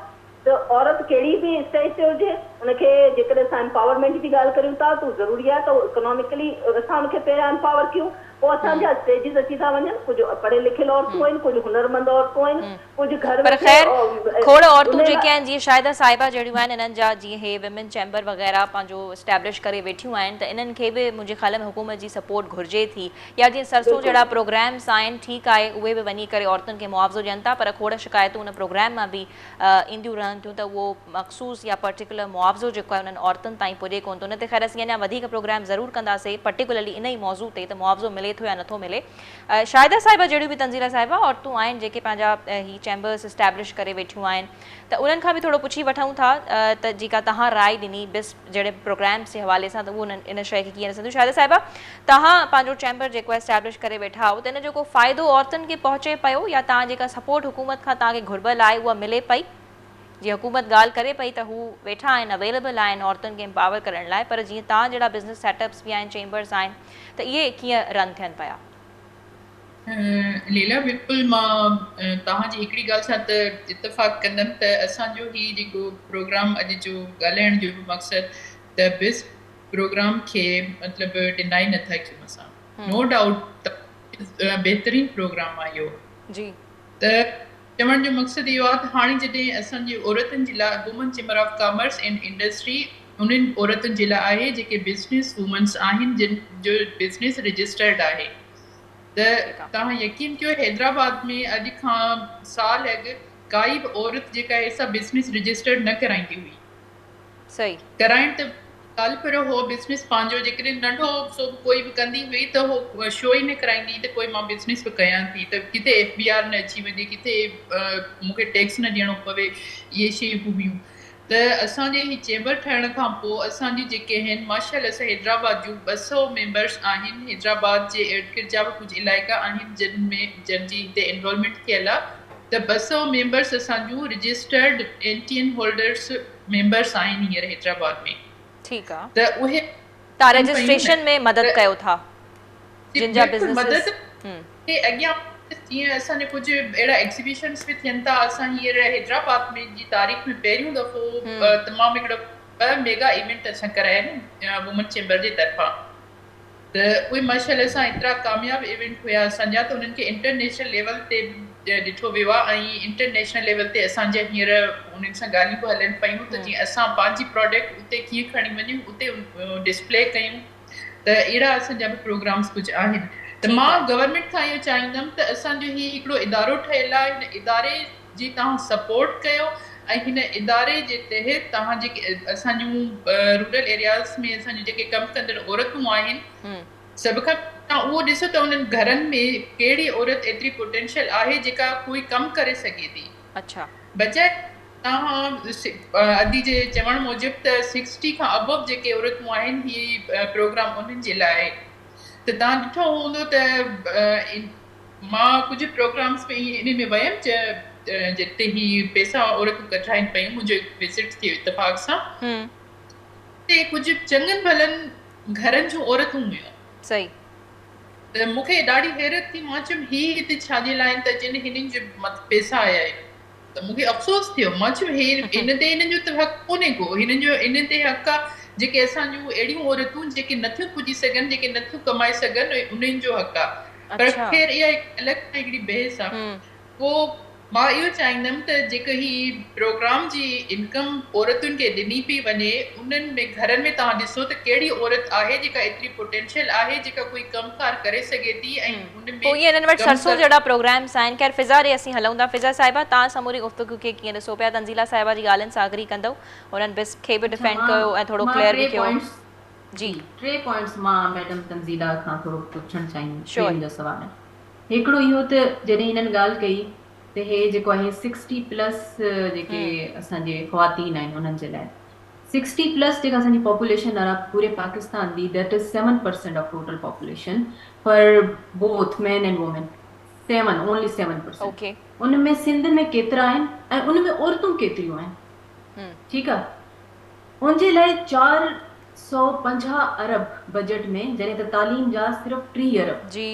ته عورت ڪهڙي به اسٽيج تي هجي ان کي جيڪڏهن اسان امپاورمينٽ جي ڳالهه ڪريون ٿا ته ضروري آهي ته اڪناميڪلي اسان ان کي پهريان امپاور ڪيون پوء اسان جا اسٽيجز اچي ٿا وڃن ڪجهه پڙهيل لکيل عورتون آهن ڪجهه هنرمند عورتون آهن ڪجهه گهر پر ويٺي خير کوڙ عورتون ان جيڪي آهن جيئن شاهده صاحبه جهڙيون آهن انهن جا جيئن هي ويمن چيمبر وغيره پنهنجو اسٽيبلش ڪري ويٺيون آهن ته انهن کي به منهنجي خيال ۾ حڪومت جي سپورٽ گهرجي ٿي يا جيئن سرسو جهڙا پروگرامس آهن ٺيڪ آهي اهي به وڃي ڪري عورتن کي معاوضو ڏين ٿا پر کوڙ شڪايتون ان پروگرام مان به اينديون رهن ٿيون ته اهو مخصوص يا پرٽيڪولر معاوضو جيڪو آهي انهن عورتن تائين پڄي ڪونه ٿو ان تي خير اسين اڃا وڌيڪ پروگرام ضرور ڪنداسين پرٽيڪولرلي ان ئي موضوع تي ته معاوضو ملي ٿو يا نٿو ملي شاهده صاحبه جهڙيون به تنزيله صاحبه عورتون آهن جيڪي پنهنجا هي چيمبرس اسٽيبلش ڪري ويٺيون آهن ته انهن کان به ٿورو پڇي وٺون ٿا ته جيڪا توهان راء ڏني بس جهڙي پروگرامس جي حوالي سان ته اهو ان شيء کي ڪيئن ڏسنديون. شاهده صاحبه توهان پنهنجو چيمبر جيڪو آهي اسٽيبلش ڪري ويٺا آهيو ته ان جو ڪو فائدو عورتن کي پهچي پيو يا توهان جيڪا سپورٽ حڪومت کان توهان کي گهربل آهي اها ملي پئي؟ جيئن حڪومت ڳالهه ڪري پئي ته هو ويٺا آهن اويليبل آهن عورتن کي امپاور ڪرڻ لاء پر جيئن توهان جهڙا بزنس سيٽ اپس به آهن چيمبرز آهن ته اهي ڪيئن رن ٿين پيا؟ ليلا بلڪل مان توهان جي هڪڙي ڳالهه سان ته اتفاق ڪندم ته اسان جو هي جيڪو پروگرام اڄ جو ڳالهائڻ جو به مقصد ته بسپ پروگرام کي مطلب ڊنائي نٿا ڪيون اسان، نو ڊائوٽ بهترين پروگرام آهي اهو. جي. ته چوڻ جو مقصد اهو آهي ته هاڻي جڏهن اسان جي عورتن جي لاء women chamber of commerce and industry انهن عورتن جي لاء آهي جيڪي بزنس وومنس آهن جن جو بزنس رجسٽرڊ آهي ته توهان يقين ڪيو حيدرآباد ۾ اڄ کان سال اڳ ڪائي به عورت جيڪا آهي سا بزنس رجسٽرڊ نه ڪرائيندي هئي. صحيح. ڪرائڻ ته ڳالهه پر هو بزنس پنهنجو جيڪڏهن ننڍو سو به ڪوئي به ڪندي هئي ته هو شو ئي نه ڪرائيندي هئي ته ڪوئي مان بزنس به ڪيان ٿي ته ڪٿي ايف بي آر نه اچي وڃي ڪٿي مون کي ٽيڪس نه ڏيڻو پوي اهي شيون به هيون ته اسان جي هي چيمبر ٺهڻ کان پوء اسان جي جيڪي آهن ماشاء الله سان حيدرآباد جون 200 ميمبرس آهن حيدرآباد جي ارد گرد جا به ڪجهه علائقا آهن جن ۾ جن جي هتي انرولمينٽ ٿيل آهي ته 200 ميمبرس اسان جون registered N T N holders members آهن هينئر حيدرآباد ۾. ٺيڪ آ. ته اهي تان رجسٽريشن ۾ مدد ڪيو ٿا جن جا بلڪل مدد کي اڳيان جيئن اسان جا ڪجهه اهڙا ايگزيبيشنس به ٿين ٿا اسان هينئر حيدرآباد ۾ جي تاريخ ۾ پهريون دفعو تمام هڪڙو ٻه ميگا ايونٽ اسان ڪرايا آهن وومن چيمبر جي طرفان ته اهي ماشاء الله سان ايترا ڪامياب ايونٽ هيا اسان جا ته انهن کي انٽرنيشنل ليول تي به ڏٺو ويو آهي ۽ انٽرنيشنل ليول تي اسان جا هينئر انهن سان ڳالهيون به هلن پيون ته جيئن اسان پنهنجي پراڊڪٽ اتي ڪيئن کڻي وڃون اتي ڊسپلي ڪيون ته اهڙا اسان جا به پروگرامس ڪجهه آهن ته مان گورنمينٽ کان اهو چاهيندم ته اسان جو هي هڪڙو ادارو ٺهيل آهي هن اداري جي توهان سپورٽ ڪيو ۽ هن اداري جي تحت توهان جيڪي اسان جون رورل ايرياز ۾ اسان جون جيڪي ڪم ڪندڙ عورتون آهن سڀ کان توهان اهو ڏسو ته انهن گهرن ۾ ڪهڙي عورت ايتري پوٽينشل آهي جيڪا ڪوئي ڪم ڪري سگهي ٿي اڇا. بجاء توهان ادي جي چوڻ موجب ته سڪسٽي کان ابو جيڪي عورتون آهن هي پروگرام انهن جي لاء آهي ته توهان ڏٺو هوندو ته مان ڪجهه پروگرامس ۾ انهي ۾ ويم جتي هي پيسا عورتون ڪڍرائين پيون منهنجو هڪ وزٽ ٿيو اتفاق سان اتي ڪجهه چڱن ڀلن گهرن جون عورتون هيون. صحيح. ته مون کي ڏاڍي حيرت ٿي مان چيم هي هتي ڇا جي لاء آهن ته چين هنن جي مٿ پيسا آيا آهن ته مون کي افسوس ٿيو مان چيم هي ان تي هنن جو ته حق ڪونهي ڪو هنن جو انهن تي حق آ جيڪي اسان جون اهڙيون عورتون جيڪي نٿيون پڄي سگهن جيڪي نٿيون ڪمائي سگهن انهن جو حق آ پر خير اها هڪ الڳ سان هڪڙي بحث آ. پوء مان اهو چاهيندم ته جيڪو هي پروگرام جي انڪم عورتن کي ڏني پئي وڃي انهن ۾ گهرن ۾ توهان ڏسو ته ڪهڙي عورت آهي جيڪا ايتري پوٽينشل آهي جيڪا ڪوئي ڪم ڪار ڪري سگهي ٿي ۽ ان ۾ پوء ائين انهن وٽ ڪم سرسو ڪر جهڙا پروگرامس آهن. خير فضا ڏي اسين هلون ٿا. فضا صاحبه توهان سموري گفتگو کي ڪيئن ڏسو پيا؟ تنزيله صاحبه جي ڳالهين سان اگري ڪندؤ؟ هنن بسپ کي به اڇا ڊفينڊ مان ڪيو ۽ ٿورو مان ڪليئر ٽي به ڪيو. پوائنٽس جي. جي ٽي پوائنٽس مان ميڊم تنزيله کان ٿورو پڇڻ چاهيندم ٽي شور. منهنجا سوال آهن هڪڙو اهو ته جڏهن هنن ڳالهه ڪئي ته هي جيڪو آهي سڪسٽي پلس جيڪي اسان جي خواتين آهن انهن جي لاء سڪسٽي پلس جيڪا اسان جي پاپوليشن آهي پوري Pakistan the that is 7% of total population for both men and women seven only 7% okay. ان ۾ سنڌ ۾ ڪيترا آهن ۽ ان ۾ عورتون ڪيتريون آهن ٺيڪ آهي ان جي لاء 450 ارب بجيٽ ۾ جڏهن ته تعليم جا صرف 30 ارب. جي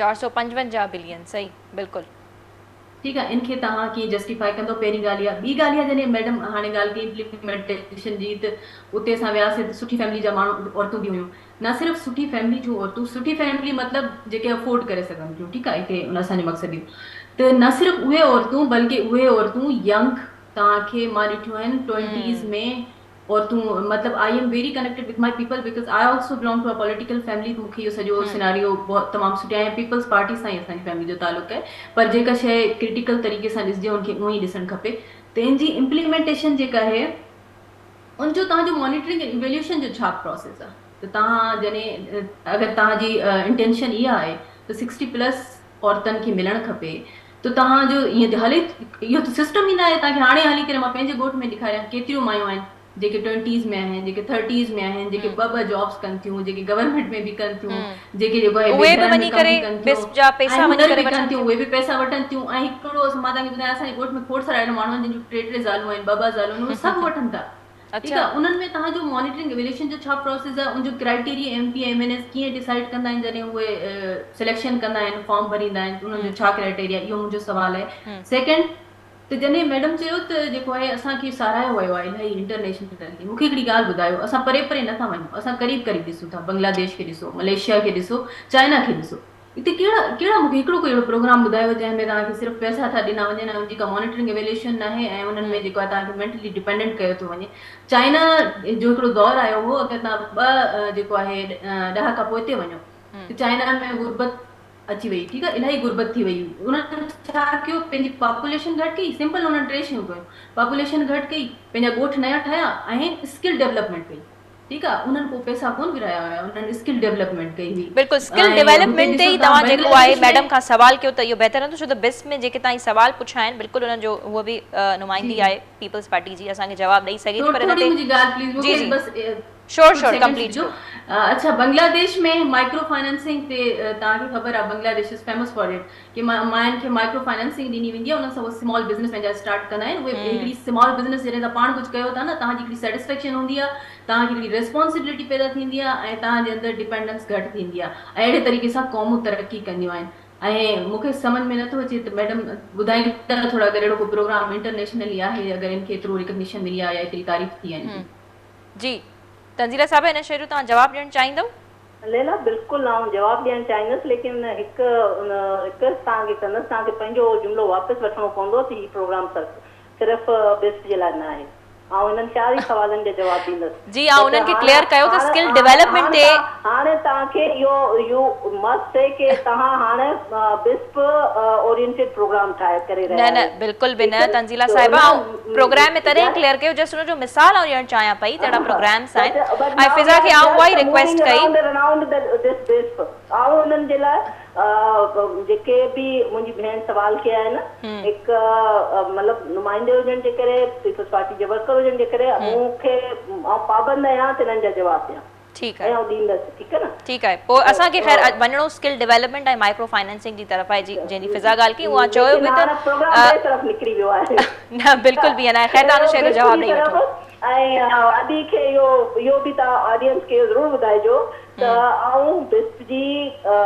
455 بلين صحيح بلڪل. ٺيڪ آ ان کي توهان ڪيئن جسٽيفائي ڪندو پهرين ڳالهه اها ٻي ڳالهه اها جڏهن ميڊم هاڻي ڳالهه ڪئي امپليمينٽيشن جي ته اتي اسان وياسي ته سٺي فيملي جا ماڻهو عورتون به هيون نه صرف سٺي فيملي جون عورتون سٺي فيملي مطلب جيڪي افورڊ ڪري سگهن ٿيون ٺيڪ آ هتي اسان جو مقصد اهو ته نه صرف اهي عورتون بلڪه اهي عورتون ينگ توهان کي مان ڏٺيون آهن ٽوئنٽيز ۾ عورتون مطلب I am very connected with my people because I also belong to a political family ته مونکي اهو سڄو سيناريو تمام سٺي ۽ پيپلز پارٽي سان ئي اسان جي فيملي جو تعلق آهي پر جيڪا شيء ڪرٽيڪل طريقي سان ڏسجي ان کي اونئن ئي ڏسڻ کپي ته ان جي امپليمينٽيشن جيڪا آهي ان جو توهان جو مانيٽرنگ ۽ ايويليوشن جو ڇا پراسيس آهي ته توهان جڏهن اگر توهان جي انٽينشن اها آهي ته سڪسٽي پلس عورتن کي ملڻ کپي ته توهان جو ائين ته هلي اهو ته سسٽم ئي ناهي توهان کي هاڻي هلي ڪري مان پنهنجي ڳوٺ ۾ ڏيکاريان ڪيتريون مايون آهن جيڪي ٽوئنٽيز ۾ آهن جيڪي ٿرٽيز ۾ آهن جيڪي ٻه ٻه جابس ڪن ٿيون جيڪي گورنمينٽ ۾ به ڪن ٿيون جيڪي جيڪو آهي اهي به گهرن ۾ وڃي ڪم ڪري به ڪن ٿيون بسپ جا ۽ پيسا وڃي هنر ڪري به ڪن وٺن ٿيون ٿيون. اهي به پئسا وٺن ٿيون ۽ هڪڙو مان توهان کي ٻڌايان اسان جي ڳوٺ ۾ کوڙ سارا اهڙا ماڻهو آهن جن جون ٽي ٽي زالون آهن ٻه ٻه زالون آهن اهي سڀ وٺن ٿا. ٺيڪ آهي انهن ۾ توهان جو مانيٽرنگ ايويليشن جو ڇا پروسيس آهي ان جو criteria M P M N As ڪيئن ڊسائيڊ ڪندا آهن جڏهن اهي سليڪشن ڪندا آهن فارم ڀريندا آهن انهن جو ڇا ڪرائيٽيريا اهو منهنجو سوال آهي. سيڪنڊ ته جڏهن ميڊم چيو ته جيڪو آهي اسان کي ساراهيو ويو آهي الاهي انٽرنيشنلي مون کي هڪڙي ڳالهه ٻڌايو اسان پري پري نٿا وڃون اسان قريب قريب ڏسون ٿا بنگلاديش کي ڏسو ملائيشيا کي ڏسو چائنا کي ڏسو اتي ڪهڙا ڪهڙا مون کي هڪڙو ڪوئي اهڙو پروگرام ٻڌايو جنهن ۾ توهان کي صرف پئسا ٿا ڏنا وڃن ۽ ان جي ڪا مانيٽرنگ ايويليشن ناهي ۽ انهن ۾ جيڪو آهي توهان کي مينٽلي ڊپينڊنٽ ڪيو ٿو وڃي چائنا جو هڪڙو دور آيو هو اگر توهان ٻه جيڪو آهي ڏهاڪا پوئتي وڃو ته چائنا ۾ غربت اچي وئي ٺيڪ آ الاهي غربت ٿي وئي انهن ڇا ڪيو پنهنجي پاپوليشن گهٽ ڪئي سمپل انهن ٽي شيون ڪيون پاپوليشن گهٽ ڪئي پنهنجا ڳوٺ نيا ٺاهيا ۽ اسڪل ڊولپمينٽ ڪئي ٺيڪ آ انهن ڪو پئسا ڪون ورهايا هيا انهن اسڪل ڊولپمينٽ ڪئي هئي. بلڪل اسڪل ڊولپمينٽ تي ئي توهان جيڪو آهي ميڊم کان سوال ڪيو ته اهو بهتر رهندو ڇو ته بس ۾ جيڪي توهان سوال پڇيا آهن بلڪل انهن جو هوء به نمائندي آهي پيپلز پارٽي جي اسان کي جواب ڏئي سگهي ٿي پر ان تي جي جي شور شور ڪمپليٽ ڪيو. اڇا بنگلاديش ۾ مائڪرو فائنانسنگ تي توهان کي خبر آهي Bangladesh is famous for it ڪي ماين کي مائڪرو فائنانسنگ ڏني ويندي آهي انهن سان اهي سمال بزنس پنهنجا اسٽارٽ ڪندا آهن اهي هڪڙي سمال بزنس جڏهن توهان پاڻ ڪجهه ڪيو ٿا نه توهان جي هڪڙي سيٽسفيڪشن هوندي آهي توهان کي هڪڙي ريسپانسبلٽي پيدا ٿيندي آهي ۽ توهان جي اندر ڊپينڊنس گهٽ ٿيندي آهي ۽ اهڙي طريقي سان قومون ترقي ڪنديون آهن ۽ مون کي سمجهه ۾ نٿو اچي ته ميڊم ٻڌائيندا ٿورا اگر اهڙو ڪو پروگرام انٽرنيشنلي آهي اگر ان کي ايترو ريڪگنيشن ملي آهي يا ايتري تعريف ٿي آهي ان جي. جي تنزيله صاحبه ان شيء جو توهان جواب ڏيڻ چاهيندؤ؟ ليلا، بلڪل آئون جواب ڏيڻ چاهيندس ليڪن هڪ رڪويسٽ توهان کي ڪندس توهان کي پنهنجو جملو واپس وٺڻو پوندو ته هي پروگرام صرف بسپ جي لاء نه آهي. آئون انهن چار ئي سوالن جا جواب ڏيندس. جي آئون انهن کي ڪليئر ڪيو ته اسڪل ڊولپمينٽ تي. هاڻي توهان کي اهو يو مسٽ سي ڪي توهان هاڻي بسپ اورينٽيڊ پروگرام ٺاهي ڪري رهيا آهيو. نه نه بلڪل به نه تنزيله صاحبه آئون پروگرام ۾ تڏهن ڪليئر ڪيو جسٽ ان جو مثال آئون ڏيڻ چاهيان پئي ته اهڙا پروگرامس آهن ۽ فضا کي آئون اها ئي رڪويسٽ ڪئي. آئون انهن جي لاء جيڪي به منهنجي ڀيڻ سوال ڪيا آهن هڪ مطلب نمائندي هجڻ جي ڪري پيپلز پارٽي جي ورڪر هجڻ جي ڪري مون کي آئون پابند آهيان ته انهن جا جواب ڏيان. ٺيڪ آهي. ۽ آئون ڏيندس ٺيڪ آهي نه. ٺيڪ آهي پوء اسان کي خير وڃڻو اسڪل ڊيولپمينٽ ۽ مائڪرو فائنانسنگ جي طرف آهي جي جنهن جي فضا ڳالهه ڪئي اها چيو به ته پروگرام ٻئي طرف نڪري ويو آهي. نه بلڪل به نه آهي خير توهان ان شيء جو جواب ڏئي وٺو. ۽ ادي کي اهو اهو به توهان آڊينس کي اهو ضرور ٻڌائجو ته آئون بسپ جي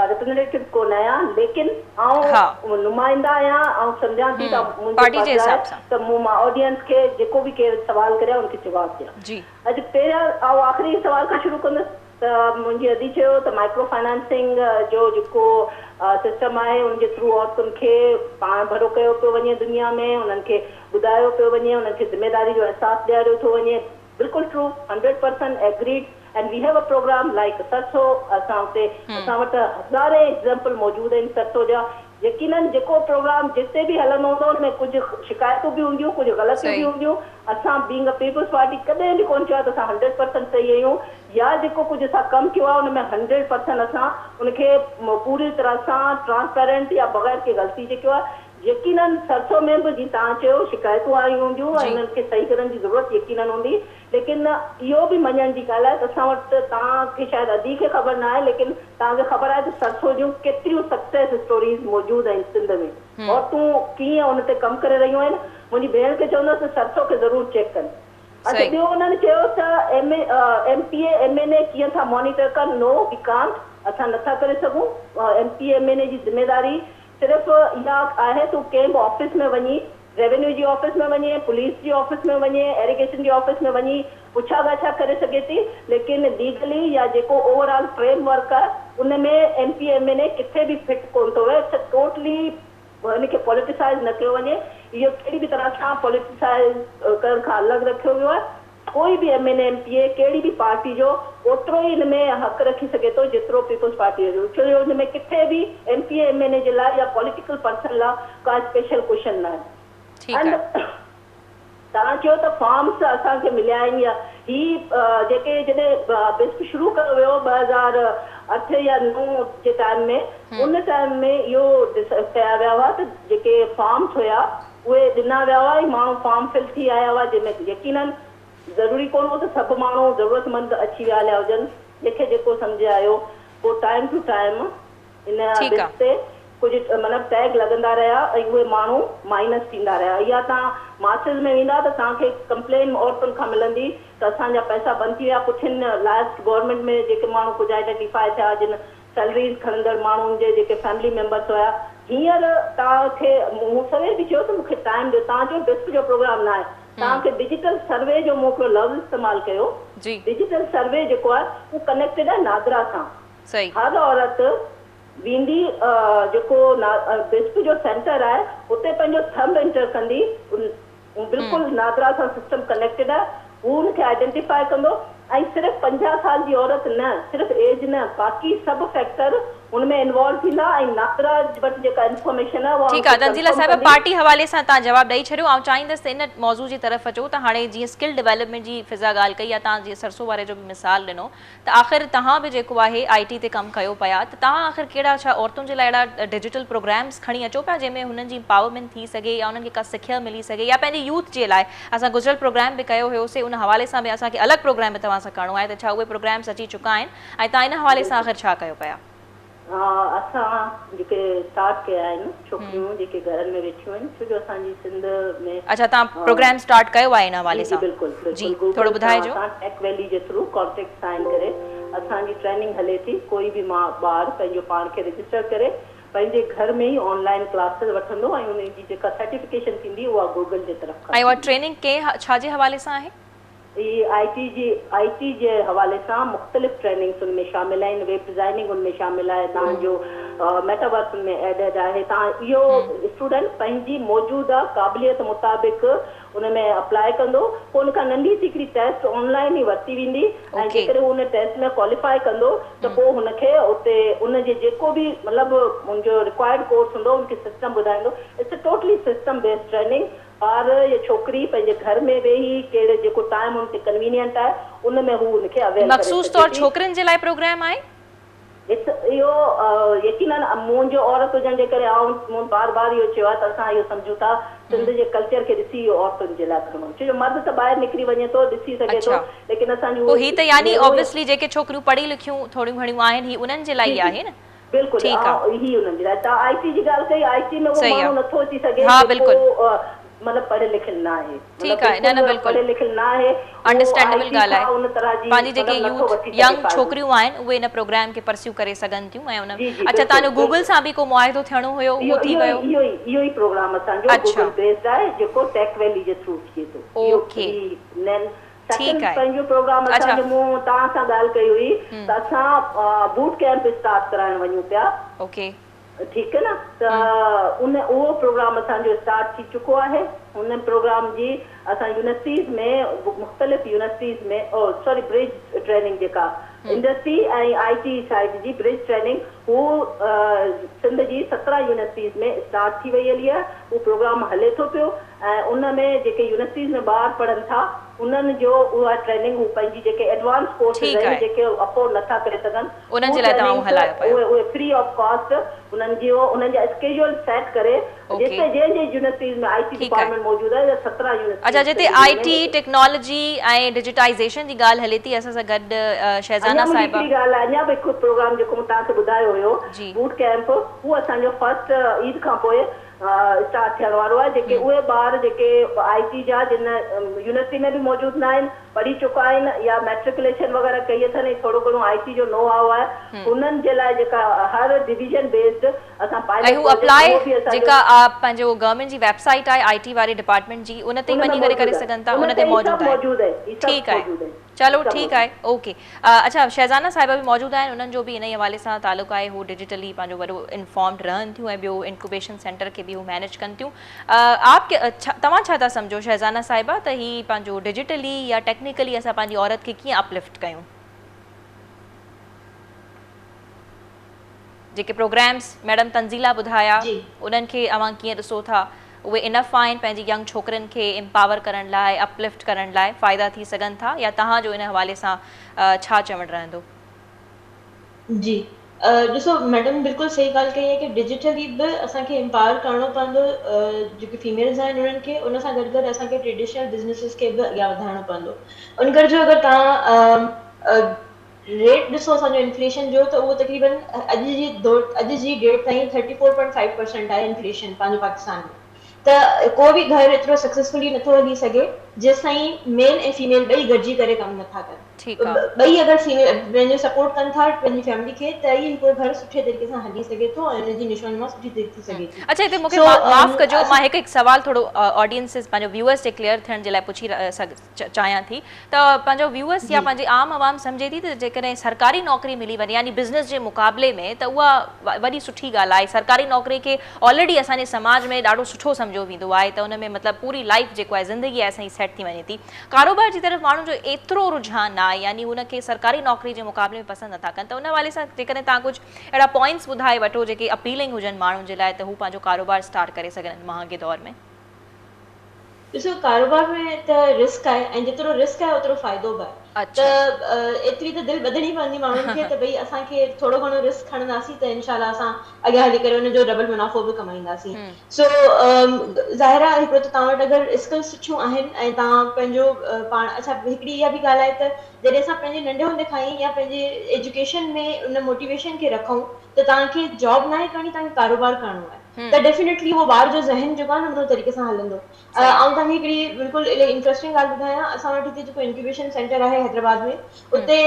ريپريزنٽيٽو ڪونه آهيان ليڪن آئون نمائنده آهيان آئون سمجهان ٿي ته منهنجو فرض آهي ته مون مان آڊينس کي جيڪو به ڪير سوال ڪري ان کي جواب ڏيان. جي. اڄ پهريان آئون آخري سوال کان شروع ڪندس ته منهنجي ادي چيو ته مائڪرو فائنانسنگ جو جيڪو سسٽم آهي ان جي ٿرو عورتن کي پاڻ ڀرو ڪيو پيو وڃي دنيا ۾ انهن کي ٻڌايو پيو وڃي انهن کي ذميداري جو احساس ڏياريو ٿو وڃي بلڪل true hundred percent agreed and we have a programme like سرسو اسان اتي اسان وٽ هزارين ايگزامپل موجود آهن سرسو جا يقينن جيڪو پروگرام جتي به هلندو هوندو ان ۾ ڪجهه شڪايتون به هونديون ڪجهه غلطيون به هونديون اسان بينگ ا پيپلز پارٽي ڪڏهن به ڪونه چيو آهي ته اسان هنڊريڊ پرسنٽ صحيح آهيون يا جيڪو ڪجهه اسان ڪم ڪيو آهي ان ۾ هنڊريڊ پرسنٽ اسان ان کي پوري طرح سان ٽرانسپيرنٽ يا بغير ڪنهن غلطي جي ڪيو آهي يقينن سرسو ۾ به جيئن توهان چيو شڪايتون آيون هونديون ۽ انهن کي صحيح ڪرڻ جي ضرورت يقينن هوندي ليڪن اهو به مڃڻ جي ڳالهه آهي ته اسان وٽ توهان کي شايد ادي کي خبر نه آهي ليڪن توهان کي خبر آهي ته سرسو جون ڪيتريون سڪسيس اسٽوريز موجود آهن سنڌ ۾ عورتون ڪيئن ان تي ڪم ڪري رهيون آهن منهنجي ڀيڻ کي چوندس ته سرسو کي ضرور چيڪ ڪن اڇا ٻيو انهن چيو ته M M P A M N A ڪيئن ٿا مانيٽر ڪن نو وي ڪانٽ اسان نٿا ڪري سگهون M P A M N A جي ذميواري صرف اها آهي ته هو ڪنهن به آفيس ۾ وڃي ريونيو جي آفيس ۾ وڃي، پوليس جي آفيس ۾ وڃي، ايريگيشن جي آفيس ۾ وڃي پڇا ڳاڇا ڪري سگهي ٿي ليڪن ليگلي يا جيڪو اوور آل فريم ورڪ آهي ان ۾ M P M N A ڪٿي به فٽ ڪونه ٿو ويهي it's totally ان کي پوليٽيسائز نه ڪيو وڃي اهو ڪهڙي به طرح سان پوليٽيسائز ڪرڻ کان الڳ رکيو ويو آهي. ڪوئي به M N A M P A ڪهڙي به پارٽي جو اوترو ئي ان ۾ حق رکي سگهي ٿو جيترو پيپلز پارٽي جو ڇو جو ان ۾ ڪٿي به M P A M N A جي لاء يا پوليٽيڪل پرسن لاء ڪا اسپيشل ڪوشن ناهي ٺيڪ اينڊ آهي. توهان چيو ته فارمس اسان کي مليا آهن يا هي جيڪي جڏهن بسپ شروع ڪيو ويو 2008 يا 9 جي ٽائيم ۾ ان ٽائيم ۾ اهو ڪيا ويا هئا ته جيڪي فارمس هيا اهي ڏنا ويا هئا ۽ ماڻهو فارم فل ٿي آيا هئا جنهن ۾ يقينن ضروري ڪونه هو ته سڀ ماڻهو ضرورتمند اچي ويا هليا هجن جنهن کي جيڪو سمجهه آيو پوء ٽائيم ٽو ٽائيم ان ٺيڪ آ. بس تي कुझु मतिलबु टैग लॻंदा रहिया ऐं उहे माण्हू माइनस थींदा रहिया। इहा तव्हां मार्चेस में वेंदा त तव्हांखे कंप्लेन औरतुनि खां मिलंदी त असांजा पैसा बंदि थी विया। पुठियनि लास्ट गवर्नमेंट में जेके माण्हू कुझु आइडेंटिफाई थिया, जिन सैलरीज़ खणंदड़ माण्हुनि जे जेके फैमिली मेंबर्स हुया, हींअर तव्हांखे मूं सवेर बि चयो त मूंखे टाइम ॾियो। तव्हांजो डिस्क जो प्रोग्राम न आहे, तव्हांखे डिजिटल सर्वे जो मूं हिकिड़ो लफ़्ज़ इस्तेमालु कयो। डिजिटल सर्वे जेको आहे उहो कनेक्टेड आहे नादरा सां। हर औरत वेंदी जेको बिस्प जो सेंटर आहे उते पंहिंजो थंब एंटर कंदी, बिल्कुलु नादरा सां सिस्टम कनेक्टेड आहे, हू हुनखे आइडेंटिफाई कंदो। ऐं सिर्फ़ु 50 साल जी औरत न, सिर्फ़ु एज न, बाक़ी सभु फैक्टर हुन में इन्वॉल्व थींदा ऐं नादरा वटि जेका इन्फॉर्मेशन आहे उहा। ठीकु आहे तंज़ीला साहिबा, पार्टी हवाले सां तव्हां जवाबु ॾेई छॾियो। आउं चाहींदसि त इन मौज़ू जी तरफ़ अचो त हाणे जीअं स्किल डेवलपमेंट जी फ़िज़ा ॻाल्हि कई या तव्हां जीअं सरसो वारे जो बि मिसाल ॾिनो, त आख़िर तव्हां बि जेको आहे I T ते कमु कयो पिया, त तव्हां आख़िर कहिड़ा छा औरतुनि जे लाइ अहिड़ा डिजिटल प्रोग्राम्स खणी अचो पिया जंहिंमें हुननि जी एम्पावरमेंट थी सघे या हुननि खे का सिख्या मिली सघे, या पंहिंजी यूथ जे लाइ असां गुज़िरियल प्रोग्राम बि कयो हुयोसीं, उन हवाले सां बि असांखे अलॻि प्रोग्राम बि तव्हां सां करिणो आहे, त छा उहे प्रोग्राम्स अची चुका आहिनि ऐं तव्हां इन हवाले सां आख़िर छा कयो पिया? असां जेके स्टार्ट कया आहिनि, छोकिरियूं जेके घरनि में वेठियूं आहिनि, छो जो असांजी सिंध में। अच्छा, तव्हां प्रोग्राम स्टार्ट कयो आहे इन हवाले सां? बिल्कुलु जी, थोरो ॿुधाइजो। असां टेक वैली जे थ्रू कॉन्ट्रैक्ट साइन करे असांजी ट्रेनिंग हले थी। कोई बि मां ॿार पंहिंजो पाण खे रजिस्टर करे पंहिंजे घर में ई ऑनलाइन क्लासेस वठंदो ऐं उन जी जेका सर्टिफिकेशन थींदी उहा गूगल जे तरफ़ खां। ऐं उहा ट्रेनिंग कंहिं छा जे हवाले सां आहे? ही IT जे हवाले सां मुख़्तलिफ़ ट्रेनिंग्स उन में शामिल आहिनि, वेब डिज़ाइनिंग उन में शामिल आहे, तव्हांजो मेटावर्स उन में एडेड आहे। तव्हां इहो स्टूडेंट पंहिंजी मौजूदा क़ाबिलियत मुताबिक़ उन में अप्लाई कंदो, पोइ उनखां नंढी सी हिकिड़ी टेस्ट ऑनलाइन ई वरिती वेंदी ऐं जेकॾहिं उन टेस्ट में क्वालिफाई कंदो त पोइ हुनखे उते उनजे जेको बि मतिलबु उनजो रिक्वायर्ड कोर्स हूंदो उनखे सिस्टम ॿुधाईंदो। It's a totally system based training. ॿार या छोकिरी पंहिंजे घर में वेही कहिड़े जेको टाइम हुनखे कन्वीनियंट आहे उन में हू हुनखे अवेल करे। मख़सूस तौर छोकिरियुनि जे लाइ प्रोग्राम आहे? इहो यकीनन मुंहिंजो औरत हुजण जे करे आउं मूं बार बार इहो चयो आहे त असां इहो सम्झूं था सिंध जे कल्चर खे ॾिसी इहो औरतुनि जे लाइ करिणो, छो जो मर्द त ॿाहिरि निकिरी वञे थो, ॾिसी सघे थो, लेकिन असांजो ही त यानी ऑब्वियसली जेके छोकिरियूं पढ़ी लिखियूं थोरियूं घणियूं आहिनि, ही उन्हनि जे लाइ आहे न? बिल्कुलु, ही उन्हनि जे लाइ। तव्हां IT जी ॻाल्हि कई, IT में उहो माण्हू नथो अची सघे बिल्कुलु मतलब पढ़े लिखियल न आहे। ठीकु आहे, न न बिल्कुलु पढ़े लिखियल न आहे, अंडरस्टैंडेबल ॻाल्हि आहे। पंहिंजी जेके यूथ यंग छोकिरियूं आहिनि उहे इन प्रोग्राम खे परस्यू करे सघनि थियूं ऐं उन। अच्छा, तव्हांजो गूगल सां बि को मुआहिदो थियणो हुयो, उहो थी वियो? इहो ई प्रोग्राम असांजो गूगल बेस्ड आहे जेको टेक वैली जे थ्रू थिए थो। ओके, ठीक आहे। पंहिंजो प्रोग्राम असांजो मूं तव्हां सां ॻाल्हि कई हुई त असां बूट कैंप स्टार्ट कराइण वञूं पिया। ओके, ठीकु आहे न? त उन उहो प्रोग्राम असांजो स्टार्ट थी चुको आहे। उन प्रोग्राम जी असां यूनिवर्सिटीज़ में, मुख़्तलिफ़ यूनिवर्सिटीज़ में, सॉरी ब्रिज ट्रेनिंग जेका इंडस्ट्री ऐं IT side ji bridge training हू सिंध जी 17 यूनिवर्सिटीज़ में स्टार्ट थी वई हली आहे। उहो प्रोग्राम हले थो पियो ऐं उन में जेके यूनिवर्सिटीज़ में ॿार पढ़नि था उन्हनि जो उहा ट्रेनिंग हू पंहिंजी जेके एडवांस कोर्स आहिनि जेके अफोर्ड नथा करे सघनि उन्हनि जे लाइ तव्हां हलायो पियो, उहे फ्री ऑफ कॉस्ट उन्हनि जो उन्हनि जा स्केड्यूल सेट करे जिते जंहिं जंहिं यूनिवर्सिटीज़ में IT department मौजूदु आहे 17 यूनिवर्सिटी। अच्छा, जिते IT technology ऐं डिजिटाइजेशन जी ॻाल्हि हले थी, असां सां गॾु शहज़ाना साहिबा। हिकिड़ी ॻाल्हि आहे, अञा बि हिकु प्रोग्राम जेको मूं तव्हांखे ॿुधायो हुयो बूट कैंप, उहो असांजो फर्स्ट ईद खां पोइ स्टार्ट थियण वारो आहे। जेके उहे ॿार जेके IT जा जिन यूनिवर्सिटी में बि मौजूदु न आहिनि, पढ़ी चुका आहिनि या मैट्रिकुलेशन वग़ैरह कई अथनि, थोरो घणो IT जो नो how आहे, उन्हनि जे लाइ जेका हर डिवीजन बेस्ड असां पायलट अप्लाई जेका पंहिंजो गवर्नमेंट जी वेबसाइट आहे IT वारे डिपार्टमेंट जी, उन ते वञी करे करे सघनि था, उन ते मौजूदु आहे। ठीकु आहे, चलो ठीकु आहे, ओके। अच्छा, शहज़ाना साहिबा बि मौजूदु आहिनि, उन्हनि जो बि इन ई हवाले सां तालुक़ु आहे, हू डिजिटली पंहिंजो वॾो इन्फॉर्म्ड रहनि थियूं ऐं ॿियो इनक्यूबेशन सेंटर खे बि हू मैनेज कनि थियूं। आप तव्हां छा था सम्झो शहज़ाना साहिबा त ही पंहिंजो डिजिटली या टेक्निकली असां पंहिंजी औरत खे कीअं अपलिफ्ट कयूं? जेके प्रोग्राम्स मैडम तंज़ीला ॿुधाया उन्हनि खे अव्हां कीअं ॾिसो था? उहे इनफ आहिनि पंहिंजी यंग छोकिरनि खे एम्पावर करण लाइ, अपलिफ्ट करण लाइ फ़ाइदा थी सघनि था, या तव्हांजो इन हवाले सां छा चवणु रहंदो? जी ॾिसो मैडम बिल्कुलु सही ॻाल्हि कई आहे की डिजिटली बि असांखे एम्पावर करिणो पवंदो जेके फीमेल्स आहिनि उन्हनि खे, उन सां गॾु गॾु असांखे ट्रेडिशनल बिज़नेसिस खे बि अॻियां वधाइणो पवंदो। उन करे जो अगरि तव्हां ريٽ ڏسو اسان جو انفليشن جو ته اهو تقريبن اڄ جي اڄ جي ڊيٽ تائين 34.5% آهي انفليشن پنهنجو پاڪستان ۾. ته ڪو به گهر ايترو سڪسيسفلي نٿو هلي سگهي جيستائين ميل ۽ فيميل ٻئي گڏجي ڪري ڪم نٿا ڪن. ٻئي اگر پنهنجو سپورٽ ڪن ٿا پنهنجي فيملي کي ته ئي هڪڙو گهر سٺي طريقي سان هلي سگهي ٿو ۽ ان جي نشو نما سٺي ٿي سگهي ٿي. اڇا هتي مونکي معاف ڪجو، مان هڪ هڪ سوال ٿورو آڊينسز پنهنجو ويوئرس جي ڪليئر ٿيڻ جي لاء پڇي چاهيان ٿي ته پنهنجو ويوئرس يا پنهنجي عام عوام سمجهي ٿي ته جيڪڏهن سرڪاري نوڪري ملي وڃي يعني بزنس جي مقابلي ۾ ته اها وڏي سٺي ڳالهه آهي. سرڪاري نوڪري کي آلريڊي اسان جي سماج ۾ ڏاڍو سٺو سمجهيو ويندو آهي ته ان ۾ مطلب پوري لائيف جيڪو آهي زندگي آهي اسان جي سيٽ ٿي وڃي ٿي. ڪاروبار جي طرف ماڻهن جو ايترو رجحان نه آهي يعني ان کي سرڪاري نوڪري جي مقابلي ۾ پسند نٿا ڪن ته ان حوالي سان جيڪڏهن توهان ڪجهه اهڙا پوائنٽس ٻڌائي وٺو جيڪي اپيلنگ هجن ماڻهن جي لاء ته هو پنهنجو ڪاروبار اسٽارٽ ڪري سگهن هن مهانگي دور ۾. ڏسو ڪاروبار ۾ ته رسڪ آهي ۽ جيترو رسڪ آهي اوترو فائدو به آهي ته ايتري ته دل ٻڌڻي پوندي ماڻهن کي ته ڀئي اسان کي ٿورو گهڻو رسڪ کڻنداسين ته انشاء الله اسان اڳيان هلي ڪري ان جو ڊبل منافعو به ڪمائينداسين. سو ظاهر آهي هڪڙو ته توهان وٽ اگر اسڪلز سٺيون آهن ۽ توهان پنهنجو پاڻ اڇا هڪڙي اها به ڳالهه آهي ته جڏهن اسان پنهنجي ننڍي هوندي کان ئي يا پنهنجي ايجوڪيشن ۾ ان موٽيويشن کي رکون ته توهان کي جاب ناهي ڪرڻي توهان کي ڪاروبار ڪرڻو آهي ته ڊيفينيٽلي اهو ٻار جو ذهن جيڪو آهي نه ان طريقي سان هلندو. آئون توهان کي هڪڙي بلڪل الاهي انٽريسٽنگ ڳالهه ٻڌايان، اسان وٽ هتي جيڪو انڪيوبيشن سينٽر آهي حيدرآباد ۾ اتي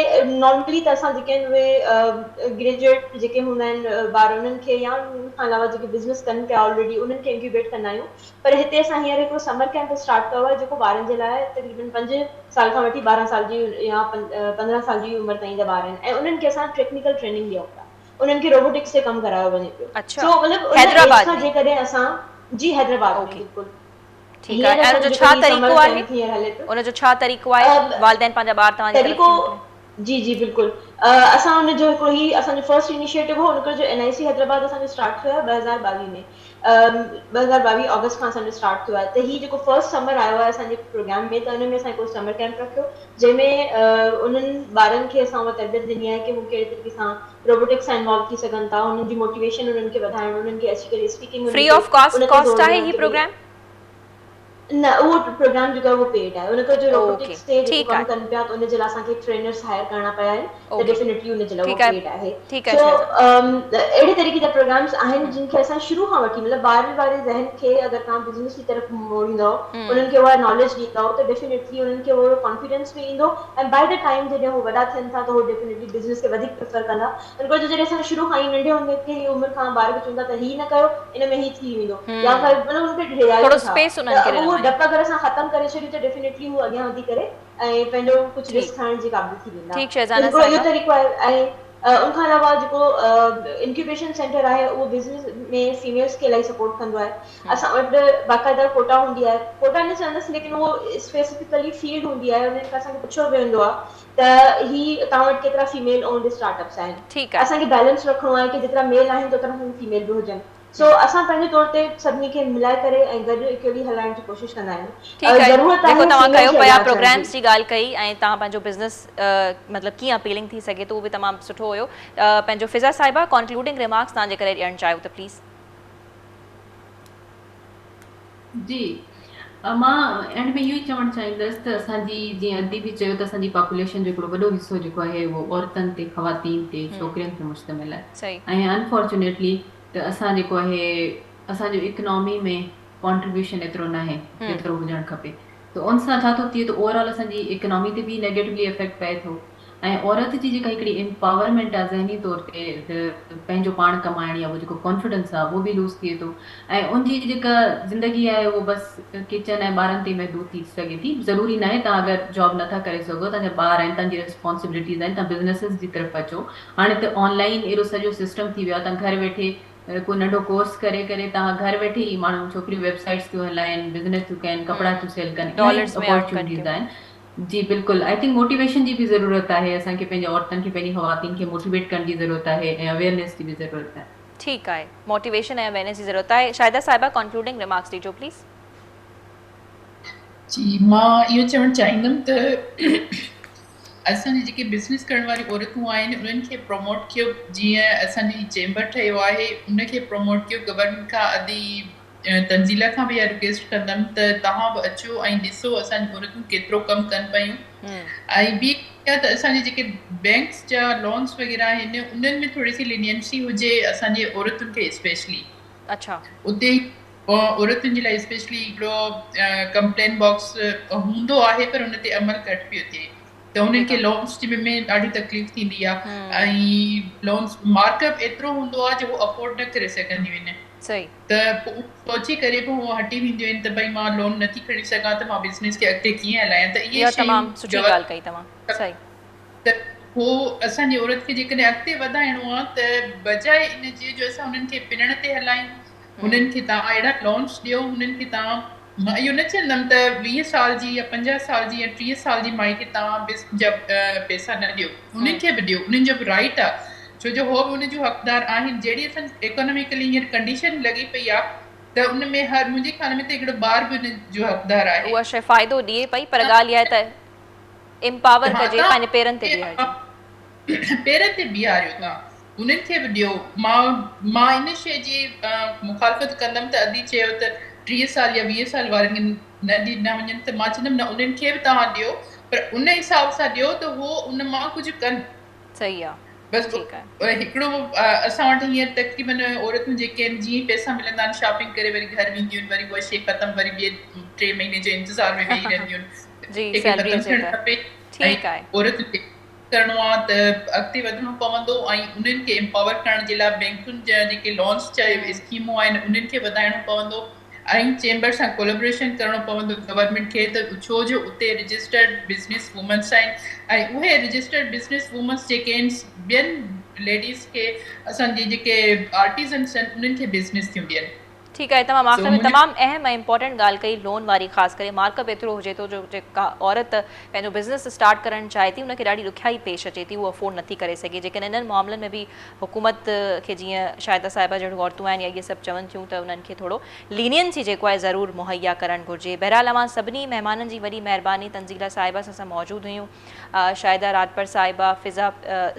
نارملي ته اسان جيڪي آهن اهي گريجوئيٽ جيڪي هوندا آهن ٻار انهن کي يا ان کان علاوه جيڪي بزنس ڪن پيا آلريڊي انهن کي انڪيوبيٽ ڪندا آهيون پر هتي اسان هينئر هڪڙو سمر ڪيمپ اسٽارٽ ڪيو آهي جيڪو ٻارن جي لاء تقريبن 5 سال کان وٺي 12 سال جي يا 15 سال جي عمر تائين جا ٻار آهن ۽ انهن کي اسان ٽيڪنيڪل ٽريننگ ڏيون پيا. انهن کي روبوٽڪس تي ڪم ڪرايو وڃي پيو. سو مطلب ان ايج کان جيڪڏهن اسان جي حيدرآباد ۾ بلڪل ٺيڪ آهي ۽ ان جو ڇا طريقو آهي ان جو ڇا طريقو آهي والدين پنهنجا ٻار توهان جي طرف طريقو جي جي بلڪل اسان ان جو هڪڙو هي اسان جو فرسٽ انيشيٽو هو ان ڪري جو اين آء سي حيدرآباد اسان جو اسٽارٽ ٿيو آهي 2022 ۾ 2022 آگسٽ کان اسان جو اسٽارٽ ٿيو آهي ته هي جيڪو فرسٽ سمر آيو آهي اسان جي پروگرام ۾ ته ان ۾ اسان هڪڙو سمر ڪيمپ رکيو جنهن ۾ انهن ٻارن کي اسان اها تربيت ڏني آهي ڪي هو ڪهڙي طريقي سان روبوٽڪس سان انوالو ٿي سگهن ٿا، انهن جي موٽيويشن انهن کي وڌائڻ، انهن کي اچي ڪري اسپيڪنگ فري آف ڪاسٽ ان تي زور آهي هي پروگرام؟ نه اهو پروگرام جيڪو آهي اهو پيڊ آهي ان ڪري جو روبوٽڪس تي جيڪو ڪم ڪن پيا ته ان جي لاء اسان کي ٽرينرس هائر ڪرڻا پيا آهن ته ڊيفينيٽلي ان جي لاء اهو پيڊ آهي. سو اهڙي طريقي جا پروگرامس آهن جن کي اسان شروع کان وٺي مطلب ٻارن واري ذهن کي اگر توهان بزنس جي طرف موڙيندؤ انهن کي اها ناليج ڏيندؤ ته ڊيفينيٽلي انهن کي اهو ڪانفيڊنس به ايندو ۽ باء the time جڏهن هو وڏا ٿين ٿا ته هو ڊيفينيٽلي بزنس کي وڌيڪ پريفر ڪندا. ان ڪري جو جڏهن اسان شروع کان ئي ننڍي هوندي کي ئي عمر کان ٻار کي چون ٿا ته هي نه ڪيو ان ۾ هي ٿي ويندو يا مطلب انهن کي ڊيڄاريون ٿا ته اهو ڊپ اگر اسان ختم ڪري ڇڏيون ته ڊيفينيٽلي هو اڳيان وڌي ڪري ۽ پنهنجو ڪجهه رسڪ کڻڻ جي قابل ٿي ويندا. ته هڪڙو اهو طريقو آهي ۽ ان کان علاوه جيڪو انڪيوبيشن سينٽر آهي اهو بزنس ۾ فيميلز کي الاهي سپورٽ ڪندو آهي. اسان وٽ باقاعده ڪوٽا هوندي آهي، ڪوٽا نه چوندس ليڪن اهو اسپيسفڪلي فيلڊ هوندي آهي انهن کان اسان کي پڇيو ويندو آهي ته هي توهان وٽ ڪيترا فيميل اونڊ اسٽارٽ اپس آهن. اسان کي بيلنس رکڻو آهي ڪي جيترا ميل آهن ته اوترا فيميل به هجن. سو اسان پنهنجي طور تي سڀني کي ملائي ڪري ۽ گڏ اڪيلي هلائڻ جي ڪوشش ڪندا آهيون. ٺيڪ آهي ضرورت جيڪو آهي توهان فيميل ڪيو کي پيا اڳيان اچڻ جي. پروگرامس جي ڳالهه ڪئي ۽ توهان پنهنجو بزنس مطلب ڪيئن اپيلنگ ٿي سگهي ٿو اهو به تمام سٺو هيو پنهنجو فضا صاحبه ڪنڪلوڊنگ ريمارڪس توهان جيڪڏهن ڏيڻ چاهيو ته پليز. جي مان اينڊ ۾ اهو ئي چوڻ چاهيندس ته اسان جي جيئن ادي به چيو ته اسان جي پاپوليشن جو هڪڙو وڏو حصو جيڪو آهي اهو عورتن تي خواتين تي ڇوڪرين تي مشتمل آهي ۽ انفارچونيٽلي ته اسان جيڪو آهي اسان جو اڪنامي ۾ ڪانٽريبيوشن ايترو ناهي جيترو هجڻ کپي ته ان سان ڇا ٿو ٿئي ته اوور آل اسان جي اڪنامي تي به نيگيٽولي افيڪٽ پئي ٿو ۽ عورت جي جيڪا هڪڙي امپاورمينٽ آ ذهني طور تي پنهنجو پاڻ ڪمائڻ يا اهو جيڪو ڪانفيڊنس آ اهو به لوز ٿئي ٿو ۽ ان جي جيڪا زندگي آهي اهو بس ڪچن ۽ ٻارن تائين محدود ٿي سگهي ٿي ضروري ناهي توهان اگر جاب نٿا ڪري سگهو توهان جا ٻار آهن توهان جي ريسپانسبلٽيز آهن توهان بزنسز جي طرف اچو هاڻي ته آن لائين ايڏو سڄو سسٽم ٿي ويو آ توهان گهر ويٺي ڪو ننڍو ڪورس ڪري ڪري توهان گهر ويٺي ئي ماڻهو ڇوڪريون ويب سائيٽس ٿيون هلائن بزنس ٿيون ڪن ڪپڙا ٿيون سيل ڪن الاهي اپارچونٽيز آهن جي بلڪل I think motivation جي به ضرورت آهي اسان کي پنهنجي عورتن کي پنهنجي خواتين کي موٽيويٽ ڪرڻ جي ضرورت آهي ۽ اويئرنيس جي به ضرورت آهي. ٺيڪ آهي موٽيويشن ۽ اويئرنيس جي ضرورت آهي شاهده صاحبه ڪنڪلوڊنگ ريمارڪس ڏجو پليز. جي مان اهو چوڻ چاهيندم ته اسان جي جيڪي بزنس ڪرڻ واريون عورتون آهن انهن کي پروموٽ ڪيو جيئن اسان جو هي چيمبر ٺهيو آهي ان کي پروموٽ ڪيو گورنمينٽ کان ادي تنزيلا کان به اها رڪويسٽ ڪندم ته توهان به اچو ۽ ڏسو اسان جون عورتون ڪيترو ڪم ڪن پيون. ۽ ٻي اها ته اسان جي جيڪي بينڪس جا لونس وغيره آهن انهن ۾ ٿوري سي لينينسي هجي اسان جي عورتن کي اسپيشلي. اڇا. اتي عورتن جي لاء اسپيشلي هڪڙو ڪمپلين باڪس هوندو آهي پر ان تي عمل گهٽ پيو ٿئي ته انهن کي لونس جي ۾ ڏاڍي تڪليف ٿيندي آهي ۽ لونس مارڪ اپ ايترو هوندو آهي جو هو افورڊ نه ڪري سگهنديون آهن. صحيح. ته پوء سوچي ڪري پوء هو هٽي وينديون آهن ته ڀئي مان لون نٿي کڻي سگهان ته مان بزنس کي اڳتي ڪيئن هلايان ته اهي اها تمام سٺي ڳالهه ڪئي توهان صحيح. ته هو اسان جي عورت کي جيڪڏهن اڳتي وڌائڻو آهي ته بجاء ان جي جو اسان انهن کي پنڻ تي هلايون انهن کي توهان اهڙا لونس ڏيو انهن کي توهان مان اهو نه چوندم ته 20 سال جي يا 50 سال جي يا 30 سال جي مائي کي توهان بزنس جا پئسا نه ڏيو انهن کي به ڏيو انهن جو به رائيٽ آهي ڇو جو هو به ان جون حقدار آهن جهڙي اسان جي ايڪاناميڪلي هينئر ڪنڊيشن لڳي پئي آهي ته ان ۾ هر منهنجي خيال ۾ ته هڪڙو ٻار به ان جو حقدار آهي. اها شيء فائدو ڏئي پئي پر ڳالهه اها آهي ته امپاور ڪجي پنهنجي پيرن تي بيهارجي. پيرن تي بيهاريو توهان انهن کي به ڏيو مان مان ان شيء جي مخالفت ڪندم ته ادي چيو ته 30 سال يا 20 سال وارن کي نه ڏنا وڃن ته مان چوندم نه انهن کي به توهان ڏيو پر ان حساب سان ڏيو ته هو ان مان ڪجهه ڪن. صحيح آ. بس هڪڙو اسان وٽ هينئر تقريبن عورتون جيڪي آهن جيئن ئي پئسا ملندا آهن شاپنگ ڪري وري گهر وينديون آهن وري اها شيء ختم وري ٻئي ٽي مهيني جي انتظار ۾ ويهي رهنديون آهن. جي سيلري اچي ته ٺيڪ آهي. عورتن کي ڪرڻو آ ته اڳتي وڌڻو پوندو ۽ انهن کي امپاور ڪرڻ جي لاء بينڪن جا جيڪي لونس جا اسڪيمون آهن انهن کي وڌائڻو پوندو ۽ چيمبر سان ڪولابريشن ڪرڻو پوندو گورنمينٽ کي ته ڇو جو اتي رجسٽرڊ بزنس وومنس آهن ۽ اهي رجسٽرڊ بزنس وومنس جيڪي آهن ٻين ليڊيز کي اسان جي جيڪي آرٽيزنس آهن انهن کي بزنس ٿيون ڏين. ٺيڪ آهي تمام آخر ۾ تمام اهم ۽ امپورٽنٽ ڳالهه ڪئي لون واري خاص ڪري مارڪ اپ ايترو هجي ٿو جو جيڪا عورت پنهنجو بزنس اسٽارٽ ڪرڻ چاهي ٿي ان کي ڏاڍي ڏکيائي پيش اچي ٿي هو افورڊ نٿي ڪري سگهي جيڪڏهن انهن معاملن ۾ به حڪومت کي جيئن شاهده صاحبه جهڙيون عورتون آهن يا اهي سڀ چون ٿيون ته انهن کي ٿورو لينينسي جيڪو آهي ضرور مهيا ڪرڻ گهرجي بهرحال اوهان سڀني مهمانن جي وڏي مهرباني تنزيله صاحبه اسان سان موجود هيون شاهده راڄپر صاحبه، فضا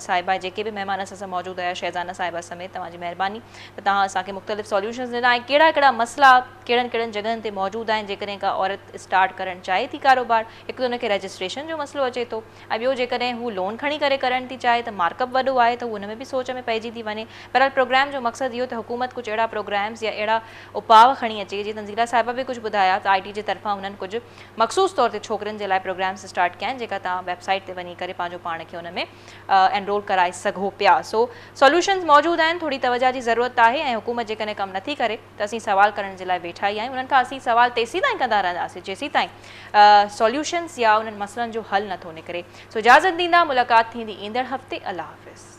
صاحبه ۽ جيڪي به مهمان اسان سان موجود هيا شهزانه صاحبه سميت توهان جي مهرباني ته توهان اسان کي مختلف سوليوشنز ڏنا ۽ ڪهڙا ڪهڙا مسئلا ڪهڙن ڪهڙن جڳهن تي موجود آهن جيڪڏهن ڪا عورت اسٽارٽ ڪرڻ چاهي ٿي ڪاروبار هڪ ته ان کي رجسٽريشن جو مسئلو اچي ٿو ۽ ٻيو جيڪڏهن هو لون کڻي ڪري ڪرڻ ٿي چاهي ته مارڪ اپ وڏو آهي ته هو ان ۾ به سوچ ۾ پئجي ٿي وڃي بهرحال پروگرام جو مقصد اهو ته حڪومت ڪجهه اهڙا پروگرامز يا اهڙا اپاء کڻي اچي جيئن تنزيله صاحبه به ڪجهه ٻڌايا ته آء ٽي جي طرفان انهن ڪجهه مخصوص طور تي ڇوڪرين جي لاء پروگرامز اسٽارٽ ڪيا آهن جيڪا توهان ويب سائيٽ تي وڃي ڪري پنهنجو پاڻ کي ان ۾ انرول ڪرائي سگهو پيا سو سوليوشنز موجود آهن ٿوري توجه جي ضرورت آهي ۽ حڪومت جيڪڏهن ڪم نٿي ڪري ته اسين سوال ڪرڻ جي لاء ويٺا ئي آهيون انهن کان اسين سوال تيسيتائين ڪندا رهنداسين جيسيتائين سوليوشنز يا انهن مسئلن جو حل نٿو نڪري سو اجازت ڏيندا ملاقات ٿيندي ايندڙ هفتي الله حافظ.